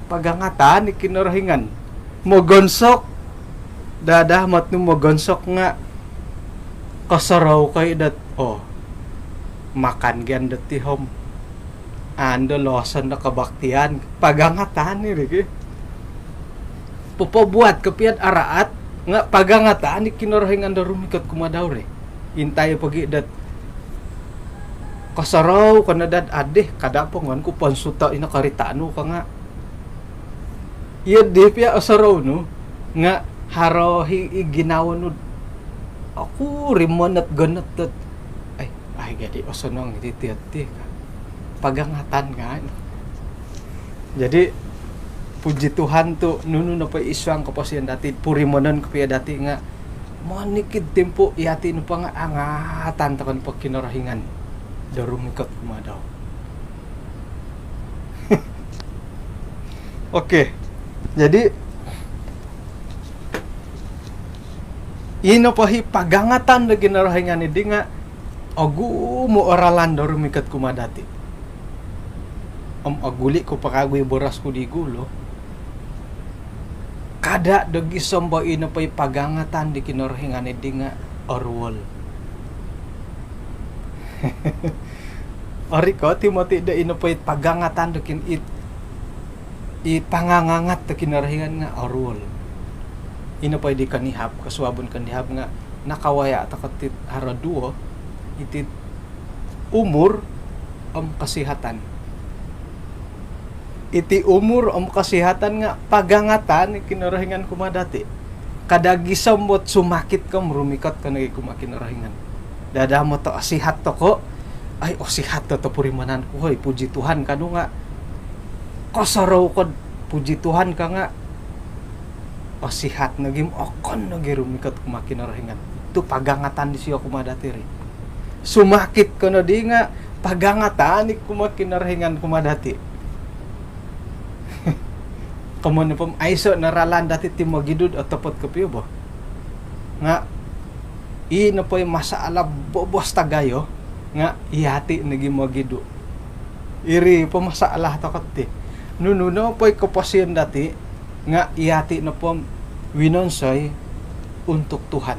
pagangatan i Kinorohingan. Mogonsok, dadah mot nu mogonsok nga' kosorou ko i dot, oh, makan gian dot ti om. Ando loson do kabaktian, pagangatan iri ki. Popobuat ko pia'd araat nga' pagangatan i Kinorohingan do rumikot kumaa dau ri. Intai pogi dot kosorou ko no dot, adih, kada' po ngon ku ponsuto' ino korita' nu ka nga'. Iyo di pia osorou nu nga' haro hi i ginawo nu. Aku rimonot gonot dot, ai, ai, jadi osonong iti tiyo ti ka. Pagangatan ka. Jadi puji Tuhan tu' nunu nopo i suang koposion dati, purimonon kopio dati nga' monikid timpu iyati nopo nga' angatan toko' nopo Kinorohingan do rumikot kumaa dau. Okey. Jadi ino po hi pagangatan do Kinorohingan di nga' ogumu' o ralan do rumikot kumaa dati. Om oguli' ku po kagu i boros ku di gulu. Kada' do gisom bo ino po i pagangatan di Kinorohingan di nga' oruol. Orikot i moti do ino po i pagangatan do kin-, it, i pangangangat do Kinorohingan nga' oruol. Ino po i di konihab, kosuabon konihab nga' nakawaya' toko' ti haro duo, iti umur om kosihatan. Iti umur om kosihatan nga' pagangatan i Kinorohingan kumaa dati. Kada' gisom bot sumakit ko om rumikot ko nogi kumaa Kinorohingan. Dadah mot osihat toko', ai, osihat do topurimanan ku, hoi, puji Tuhan ka nu nga' kosorou ko'd puji Tuhan ka nga' osihat nogi om okon nogi rumikot kumaa Kinorohingan. Tu' pagangatan disio kumaa dati ri. Sumakit ko nodi nga' pagangatan i kumaa Kinorohingan kumaa dati. Komoyon nopo om aiso' no ralan dati ti mogidu' do otopot kopio bo. Nga' ii nopo i masalah bobos tagayo nga' iyati' nogi mogidu'. Iri po masalah toko' ti. Nunu nopo i koposion dati nga' iyati' nopo om winonsoi untuk Tuhan.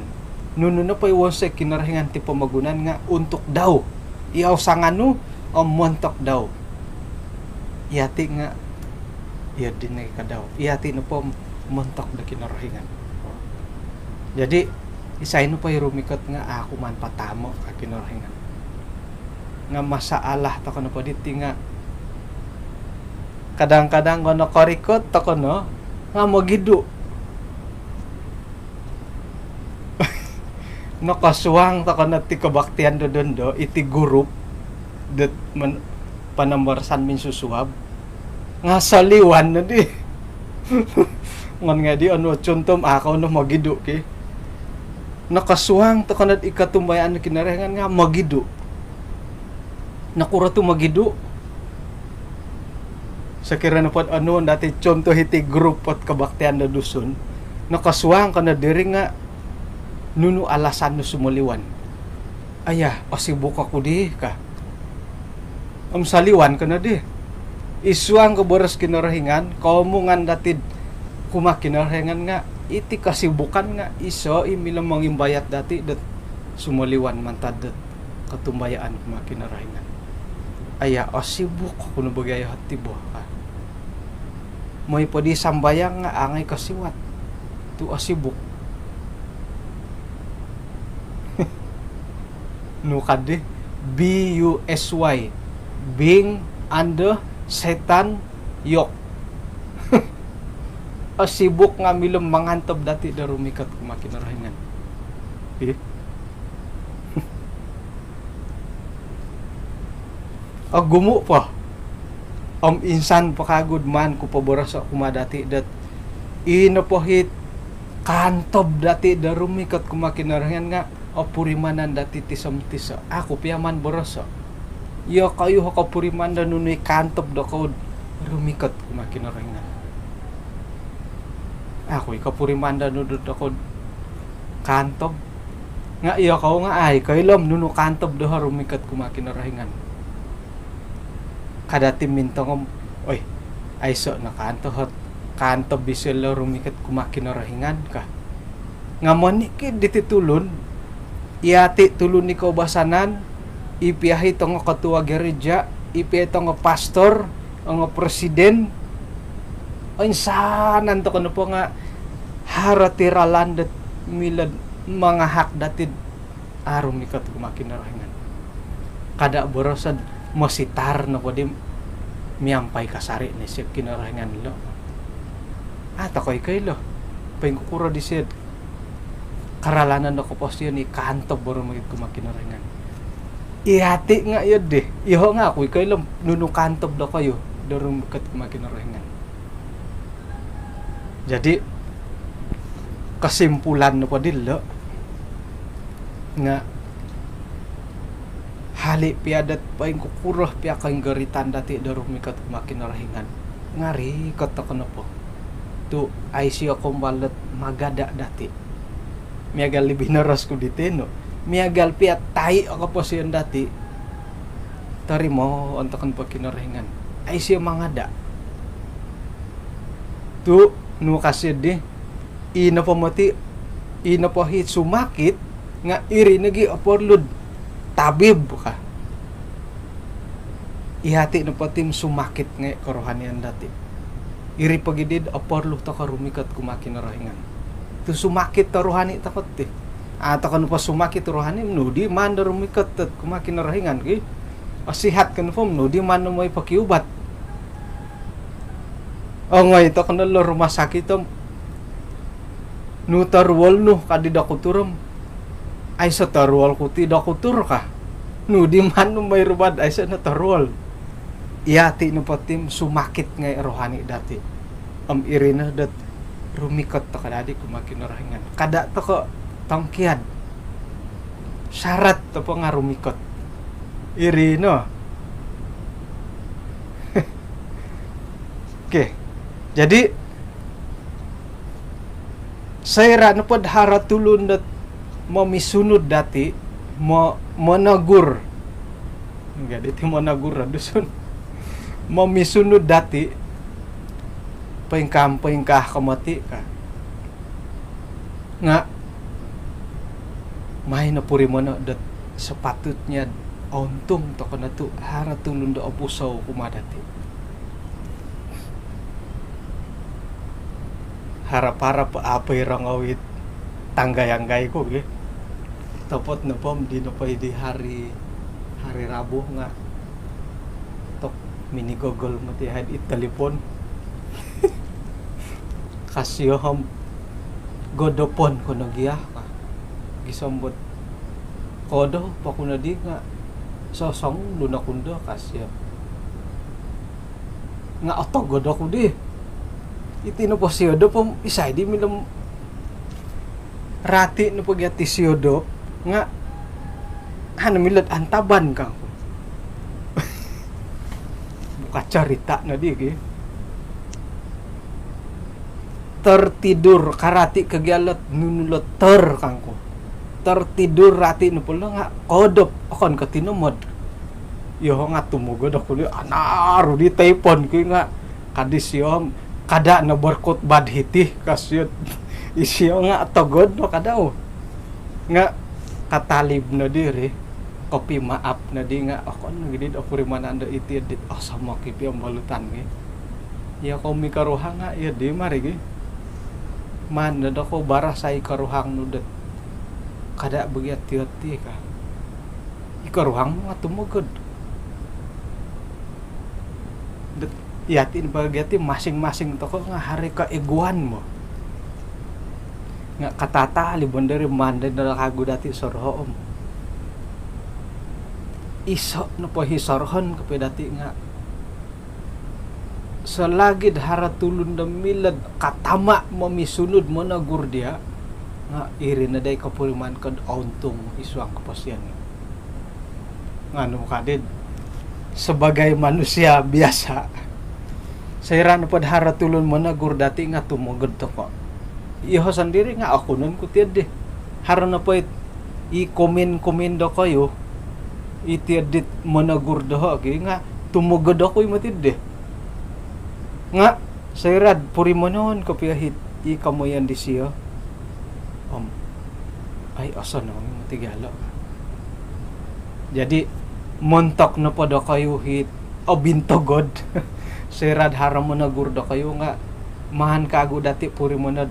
Nunu nopo i wonsoi Kinorohingan ti pomogunan nga' untuk dau. Iyau sanganu om montok dau. Iyati' nga' iyo di nogi ka dau. Iyati' nopo om montok do Kinorohingan. Jadi isai nopo i rumikot nga' a' ku maan pataamo' ka Kinorohingan. Nga' masalah toko' nopo diti nga' kadang-kadang ko nokorikot toko' no nga' mogidu'. Nokosuang toko' no ti kobaktian do dondo, iti gurup dot mon-, panambarasan minsusuab. Nga' soliwan nodi. Ngon ngai' di onu o contoh, a' kou no mogidu' ki. Nokosuang toko' nod i kotumbayaan do Kinorohingan nga' mogidu'. Nokuro tu mogidu'? Sokiro nopod onu dati contoh iti grup ot kobaktian do Dusun. Nokosuang ko nod diri nga' Nunu alasan nu sumoliwan? Aya, osibuk oku di ka. Om soliwan ko no di. Id suang ko boros Kinorohingan, koomungan dati kumaa Kinorohingan nga iti kesibukan nga iso i milo mongimbayat dati dot sumoliwan mantad dot kotumbayaan kumaa Kinorohingan. Aya, osibuk oku no bo gia hiti bo ka. Moi po di sambayang nga a ngai kosiwat tu osibuk. Nu ka di, B U S Y, being under Satan yoke. Osibuk nga milo mangantob dati do rumikot kumaa Kinorohingan. Ih. Ogumu po. Om insan po kagu do maan ku poboroso kumaa dati dot i nopo it kaantob dati do rumikot kumaa Kinorohingan nga opurimanan dati tiso-tiso. Au ku pia maan boroso. Iyokoyu o kopuriman do nunu i kaantob dokoyu do rumikot kumaa Kinorohingan. Au ku i kopuriman do nunu dokoyu do kaantob. Nga iyokoyu nga au i koilo om nunu kaantob doho rumikot kumaa Kinorohingan. Kada ti mintong om, oi, aiso no kaantob, kaantob isilo rumikot kumaa Kinorohingan ka. Nga monikid diti tulun, yati tulun i koubasanan, i pia it ongo ketua gereja, i pia it ongo pastor, ongo presiden, oinsanan tokou nopo nga haro it ralan dot milo do mangahak dati do rumikot kumaa Kinorohingan. Kada boroso do mositar nopo di miampai kasari no isio Kinorohingan lo. Au tokou i koilo poingkukuro disio do karalanan do koposion i kaantob do rumikot kumaa Kinorohingan. Yati nga iyo di, iyoho nga au ku i koilo om nunu kaantob dokoyu do rumikot kumaa Kinorohingan. Jadi, kesimpulan nopo dilo nga hali pia dot poingkukuro pia koinggoritan dati do rumikot kumaa Kinorohingan, nga rikot tokou nopo tu au isio koumbal dot magada dati. Miagal di binoros ku di tinu, miagal pia tai o koposion dati, torimoon tokou nopo Kinorohingan. Au isio mangada. Tu nu ka sio di, i nopo moti, i nopo it sumakit nga iri nogi oporlu do tabib ka. Yati nopo ti om sumakit ngai kerohanian dati. Iri pogi di do oporlu tokou rumikot kumaa Kinorohingan. Tu sumakit o rohani tokou ti. Au tokou nopo sumakit o rohani om nu di maan do rumikot dot kumaa Kinorohingan ki. Osihat ko nopo om nu di maan do moi pokiubat. Ongoi tokou no lo rumah sakit om nu toruol nu ka di dokutur om, aiso toruol ku ti dokutur ka. Nu di maan do moi rubat, aiso no toruol. Yati nopo ti om sumakit ngai rohani dati. Om iri no dot rumikot tokou dadi kumaa Kinorohingan. Kada tokou tongkiad. Syarat nopo nga rumikot. Iri no. Okey. Jadi, soira nopo do haro tulun dot momisunud dati, mo-, monogur. Nga diti monogur do Dusun. Momisunud dati, poingkaa, poingkaa ko moti ka. Nga maan no purimono dot sepatutnya ountung tokou no tu haro tulun do opusou kumaa dati. Harap-harap au po i rongou it tanggai-anggai ku gi. Topot nopo om di nopo i di hari, hari Rabu nga tok minigogol moti yahai id talipon. Ka sio om, godopon ko no gia ka. Gisom dot kodo po ku no di nga sosongulun oku no do ka sio. Nga otogod oku di. Iti nopo siodop om isai di milo om rati nopo gia ti siodop nga au no milo do antaban kangku. Buka cerita no di ki. Tertidur, karati ko gia lo do nunu lo do ter kangku. tertidur rati nopo lo nga kodop, okon ko tinomod. Yoho nga tumogod oku di, anaru di telepon ku nga, ka disio om, kada no berkhutbah hiti, ka sio. Isio nga togod no kada o. Nga katalib no diri, kopimaap no di nga, okon no gidi do opurimanan do iti dit, oh, osomok i pia om bolutan gi. Iya ko mikoruhang nga, iya di mari gi. Maan no do ko barasai koruhang nu dot kada bagiat tiyo ti ka. I koruhang nu nga tumogod. Dot, iya ti bagiat ti masing-masing toko nga hari keegoan mo. Nga katatalib no diri, maan no do kagu dati soroho om. Iso nopo hi sorohon kopio dati nga selagi do haro tulun do milo do katama momisunud monogur dia, nga iri no dai kopuriman ko do ountung id suang koposion. Nga nu ka di, sebagai manusia biasa, soira nopo do haro tulun monogur dati nga tumogod toko. Yoho sondiri nga okunon ku tiyo di. Haro nopo it i komen-komen dokoyu, iti dit monogur doho gi nga tumogod oku i moti di. Nga soira do purimanon kopio hiti i komoyon disio om, ai, osonong i moti gia lo. Jadi montok nopo dokoyu hiti obintogod, soira do haro monogur dokoyu nga maan kagu dati purimanon.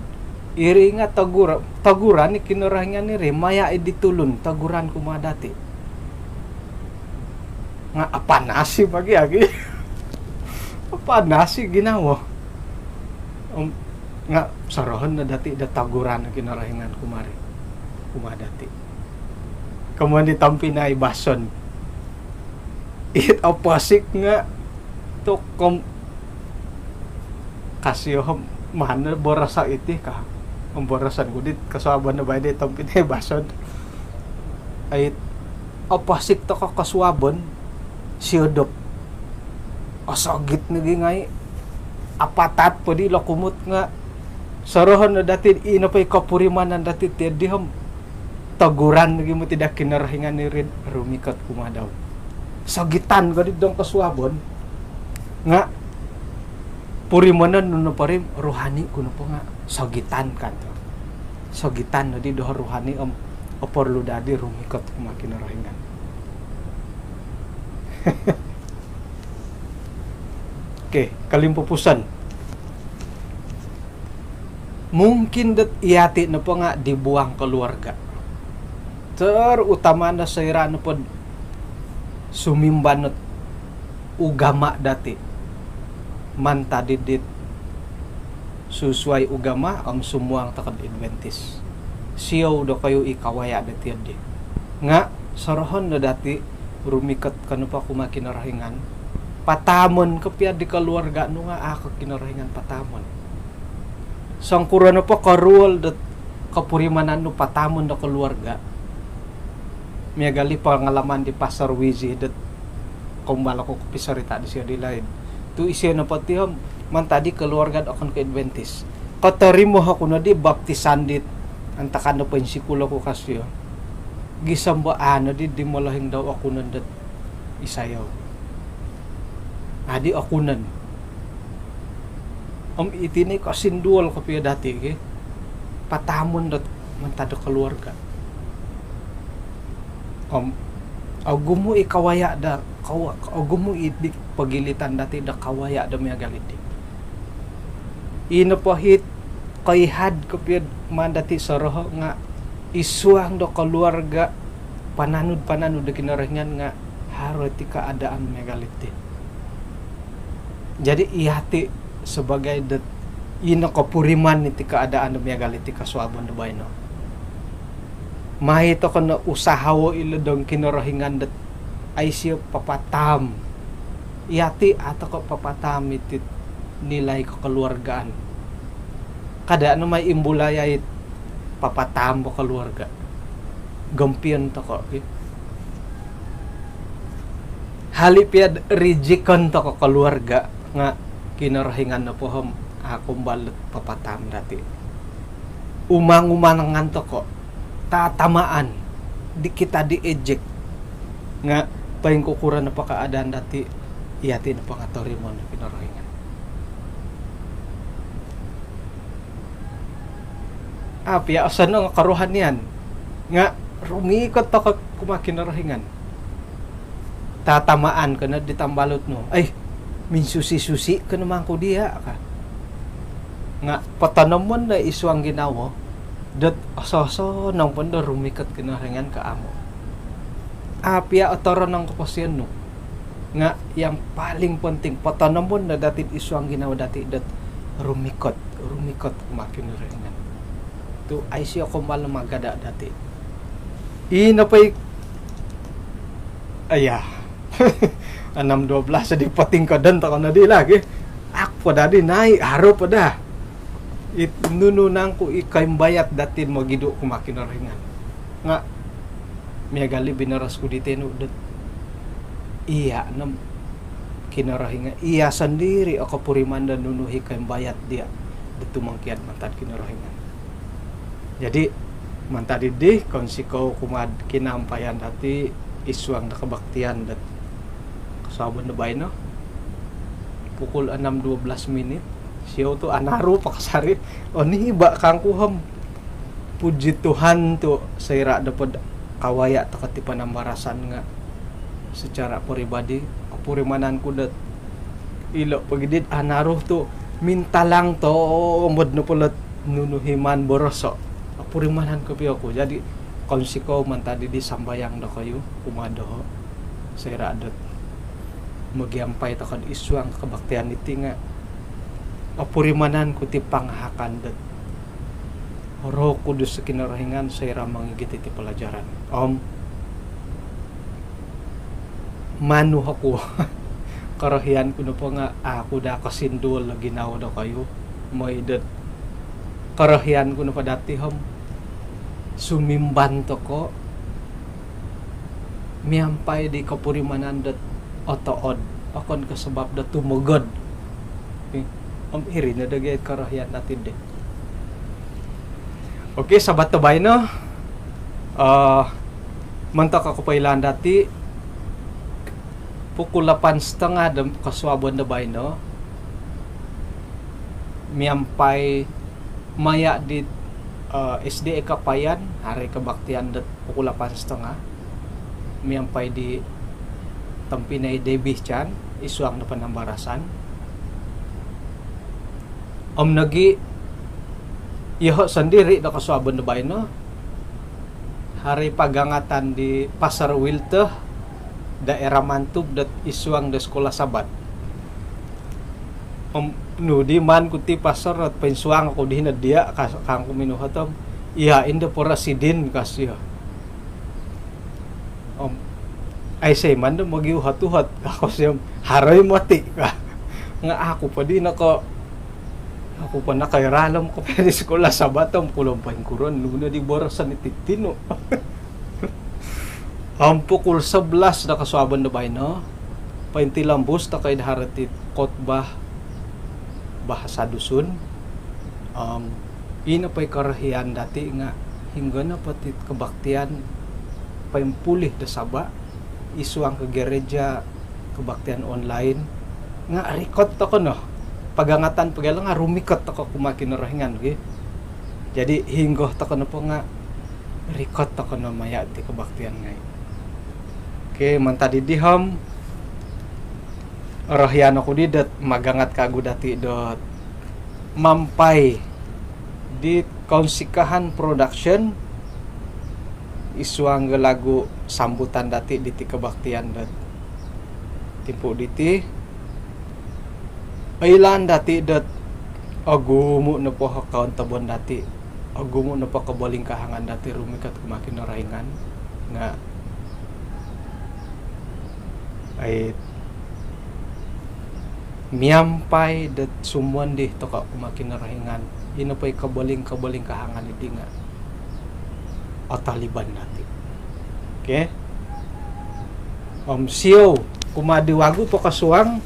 Iri nga togur-, toguran i Kinorohingan iri, maya i di tulun toguran kumaa dati. Nga apanasi bagi agi. Apanasi ginawo. Om, nga sorohon no dati do toguran Kinorohingan kumaa ri, kumaa dati. Komoyon di tompinai Bason, it oposik nga tu kom-, ka sio om, maan no boroso iti ka. Om boroson ku di kosuabon no baino di tompinai Bason. Ai, oposik toko kosuabon, siodop. Osogit nogi ngai. Apatat po di lokumut nga sorohon no dati, ino po i kopurimanan dati tiyo di om, toguran nogi moti do Kinorohingan iri rumikot kumaa dau. Sogitan ko di dong kosuabon. Nga purimanon nu nopo ri, rohani ku nopo nga sogitan kan tu. Sogitan no di doho rohani om oporlu dadi rumikot kumaa Kinorohingan. Okey, kolimpupuson. Mungkin dot iyati nopo nga dibuang keluarga. Terutama no soira nopo do sumimban ot ugama dati. Mantad di dit susuai ugama om sumuang toko do Adventist. Siou dokoyu i kawaya do tiyo di. Nga sorohon no dati rumikot ko nopo kumaa Kinorohingan, pataamon kopio di keluarga nu nga a ko Kinorohingan pataamon. Songkuro nopo koruol dot kopurimanan nu pataamon do keluarga. Miagal i pengalaman di Pastor Wizi dot koumbal oku kopisorita disio di laid. Tu isio nopo ti om mantad di keluarga do okon ko Adventist. Kotorimo oku no di baptisan dit antakan do poinsikul oku ka sio. Gisom bo a no di di molohing dau okunon dot isai yau. Adi okunon. Om iti no i kosinduol kopio dati ki. Pataamon dot mantad do keluarga. Om ogumu i kawaya do, kawa-, ogumu i di pogilitan dati do kawaya do miagal iti. Ino po hiti koihad kopio maan dati soroho nga id suang do keluarga pananud-pananud do Kinorohingan nga haro iti keadaan miagal iti. Jadi iyati sebagai dot ino kopuriman iti keadaan do miagal iti kosuabon do baino, mai toko no usahao ilo dong Kinorohingan dot a isio papataam. Iyati a toko papataam iti nilai kekeluargaan. Kada no mai imbulai ai papataam bo keluarga. Gompion toko ki. Hali pia rijikon toko keluarga nga Kinorohingan nopo om a koumbal dot papataam dati. Umang-umangan toko. tatamaan di kita diejek. Nga' poingkukuro nopo keadaan dati', iyati' nopo nga' torimoon do Kinorohingan. Api' a' osonong o korohanian nga' rumikot toko' kumaa Kinorohingan. Tatamaan ko no di tambalut nu, ai, minsusi-susi ko no mangku diya' ka. Nga' potonomon no id suang ginawo dot oso-osonong po no do rumikot Kinorohingan ko amu'. Api' a' otoronong koposion nu. Nga' yang paling penting, potonomon no dati' id suang ginawo dati' dot rumikot, rumikot kumaa Kinorohingan. Tu' aiso' o kumbal no magada' dati'. Ino po i, aya. Enam dua belas di potingkodon toko' nodi lagi. Aku po dadi nai', haro po daa. It nunu nangku i koimbayat dati' mogidu' kumaa Kinorohingan. Nga' miagal i binoros ku di tenu dot, iya' no Kinorohingan, iya' sondiri' o kopuriman do nunu i koimbayat diya' do tumongkiad mantad Kinorohingan. Jadi, mantad iddi, kounsikou kumaa'd kinaampayan dati' id suang do kebaktian dot kosuabon do baino. Pukul enam dua belas minit, siou tu' anaru po kasari. Oniba' kangku om. Puji Tuhan tu' soira' dopod kawaya' toko' ti panambarasan nga' secara peribadi, opurimanan ku dot ilo' pogi dit anaru tu' mintalang toomod nopo lot nunu i maan boroso'. Opurimanan kopio ku. Jadi, kounsikou mantad iddi sambayang dokoyu kumaa doho'. Soira' dot mogiampai toko'd id suang kebaktian iti nga' opurimanan ku ti pangahakan dot Roh Kudus Kinorohingan soira' mongigit iti pelajaran. Om manu oku, korohian ku nopo nga' aku daa kosinduol o ginawo dokoyu. Moi dot korohian ku nopo dati' om sumimban toko' miampai di kopurimanan dot otood, okon ko' sabap dot tumogod. Okey. Om iri no do gia korohian dati' ddi. Okey, Sabat do baino, eh, montok o kopoilaan dati', pukul lapan setengah do kosuabon do baino, miampai maya' di, eh, S D A Kapayan, haro i kebaktian dot pukul lapan setengah, miampai di tompinai Debbie Chan, id suang do panambarasan. Om nogi', iyoho' sondiri' do kosuabon do baino, haro i pagangatan di Pastor Wilter, daerah Mantub dot id suang do Sekolah Sabat. Om nu di maan ku ti pastor, ot poinsuang oku di hino diya', ka, kangku minuhot om, iya indo poro sidin, ka sio. Om aiso i maan do mogiuhot-uhot, ka ko sio om, haro i moti, ka. Nga' aku po di noko, aku po nokoiralom kopio di Sekolah Sabat om kulom poingkuro nu no di boroson iti tinu. Om pukul sebelas do kosuabon do baino, pointilombus toko' id haro ti khotbah bahasa Dusun. Om ino po i korohian dati' nga' hinggo nopo ti kebaktian poimpulih do Sabah id suang ko gereja kebaktian online nga' rikot toko' no. Pagangatan pogi ilo nga' rumikot toko' kumaa Kinorohingan, okey. Jadi, hinggo toko' nopo nga' rikot toko' no maya' ti kebaktian ngai'. Okey, mantad iddi om, orohian oku di dot magangat kagu dati' dot miampai di Kounsikahan Production, id suang do lagu sambutan dati' diti kebaktian dot timpu diti. Oilaan dati' dot ogumu' nopo o kaantabon dati', ogumu' nopo kobolingkahangan dati' rumikot kumaa Kinorohingan, nga' ai, miampai dot sumondi toko' kumaa Kinorohingan, ino po i koboling-kobolingkahangan iddi nga' otaliban dati'. Okey. Om siou, kumaa di wagu po kosuang,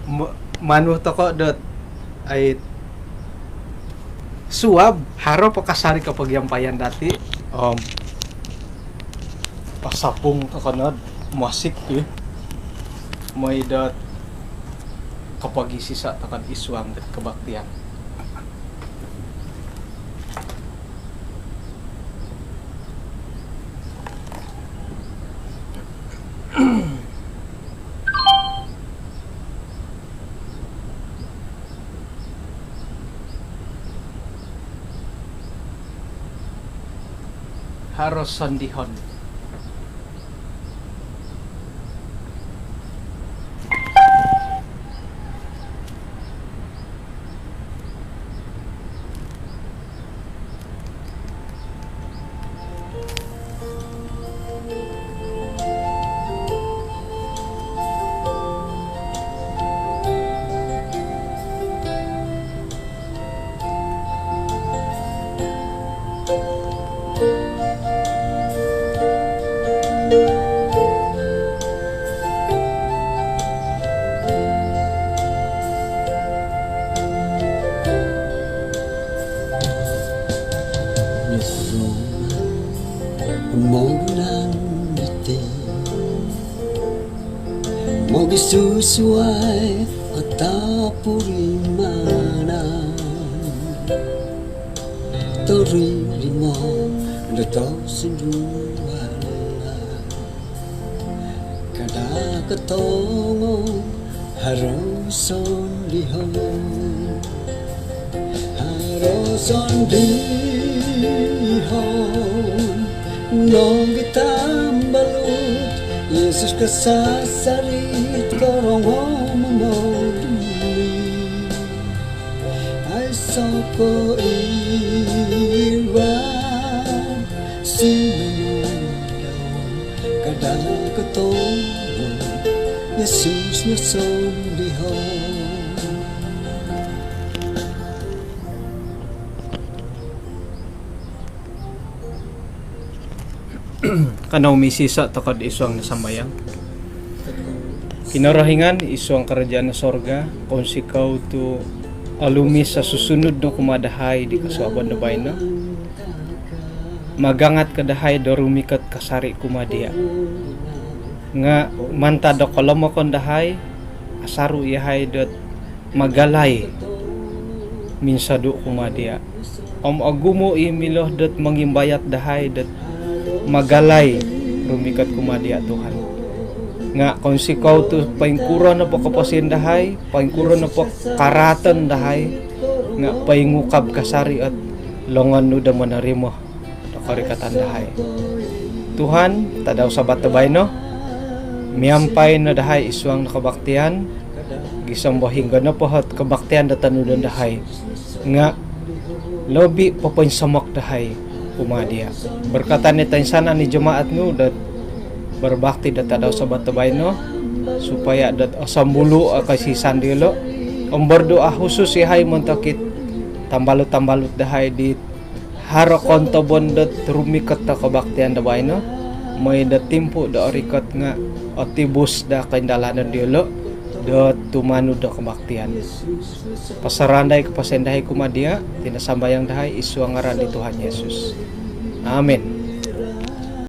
mo-, manu toko' dot ai, Suab, haro po kasari kopogiampayan dati om pasapung tokou no do mosik ti mooi dot kopogiiso tokou id suang dot kebaktian. Haro sondihon. Mogunan diti mogisusuai o tapurimanan, torilimo do tosindualan. Kada kotongo haro sondihon. Haro sondihon nogi tambalut, Yesus kasasari korongou momoli. Aiso koiran sinumondou, kada kotongo Yesus no sondihon. Kanou misiiso tokou id suang do sambayang. Kinorohingan id suang kerajaan sorga, kounsikou tu olumis o susunud nu kumaa dahai di kosuabon do baino. Magangat ko dahai do rumikot kasari kumaa dia. Nga mantad do kolomokon dahai, asaru yahai dot magalai minsodu kumaa dia. Om ogumu i milo dot mongimbayat dahai dot magalai rumikot kumaa dia, Tuhan. Nga kounsikou tu poingkuro nopo koposion dahai, poingkuro nopo karaaton dahai, nga poingukab kasari ot longon nu do monorimo do korikatan dahai. Tuhan, tadau Sabat do baino, miampai no dahai id suang do kebaktian, gisom do hinggo nopo ot kebaktian do tonudon dahai nga lobi popoinsomok dahai kumaa dia. Berkatan i toinsanan i jemaat nu dot berbakti do tadau Sabat do baino, supaya dot osombulu o koisisan diolo, om berdoa khusus yahai montok it tambalut-tambalut dahai di haro kontobon dot rumikot do kebaktian do baino, mooi do timpu do orikot nga otibus do koindalanon diolo do tumanud do kebaktian. Pasarandai koposion dahai kumaa dia, iti no sambayang dahai id suang ngaran di Tuhan Yesus. Amin.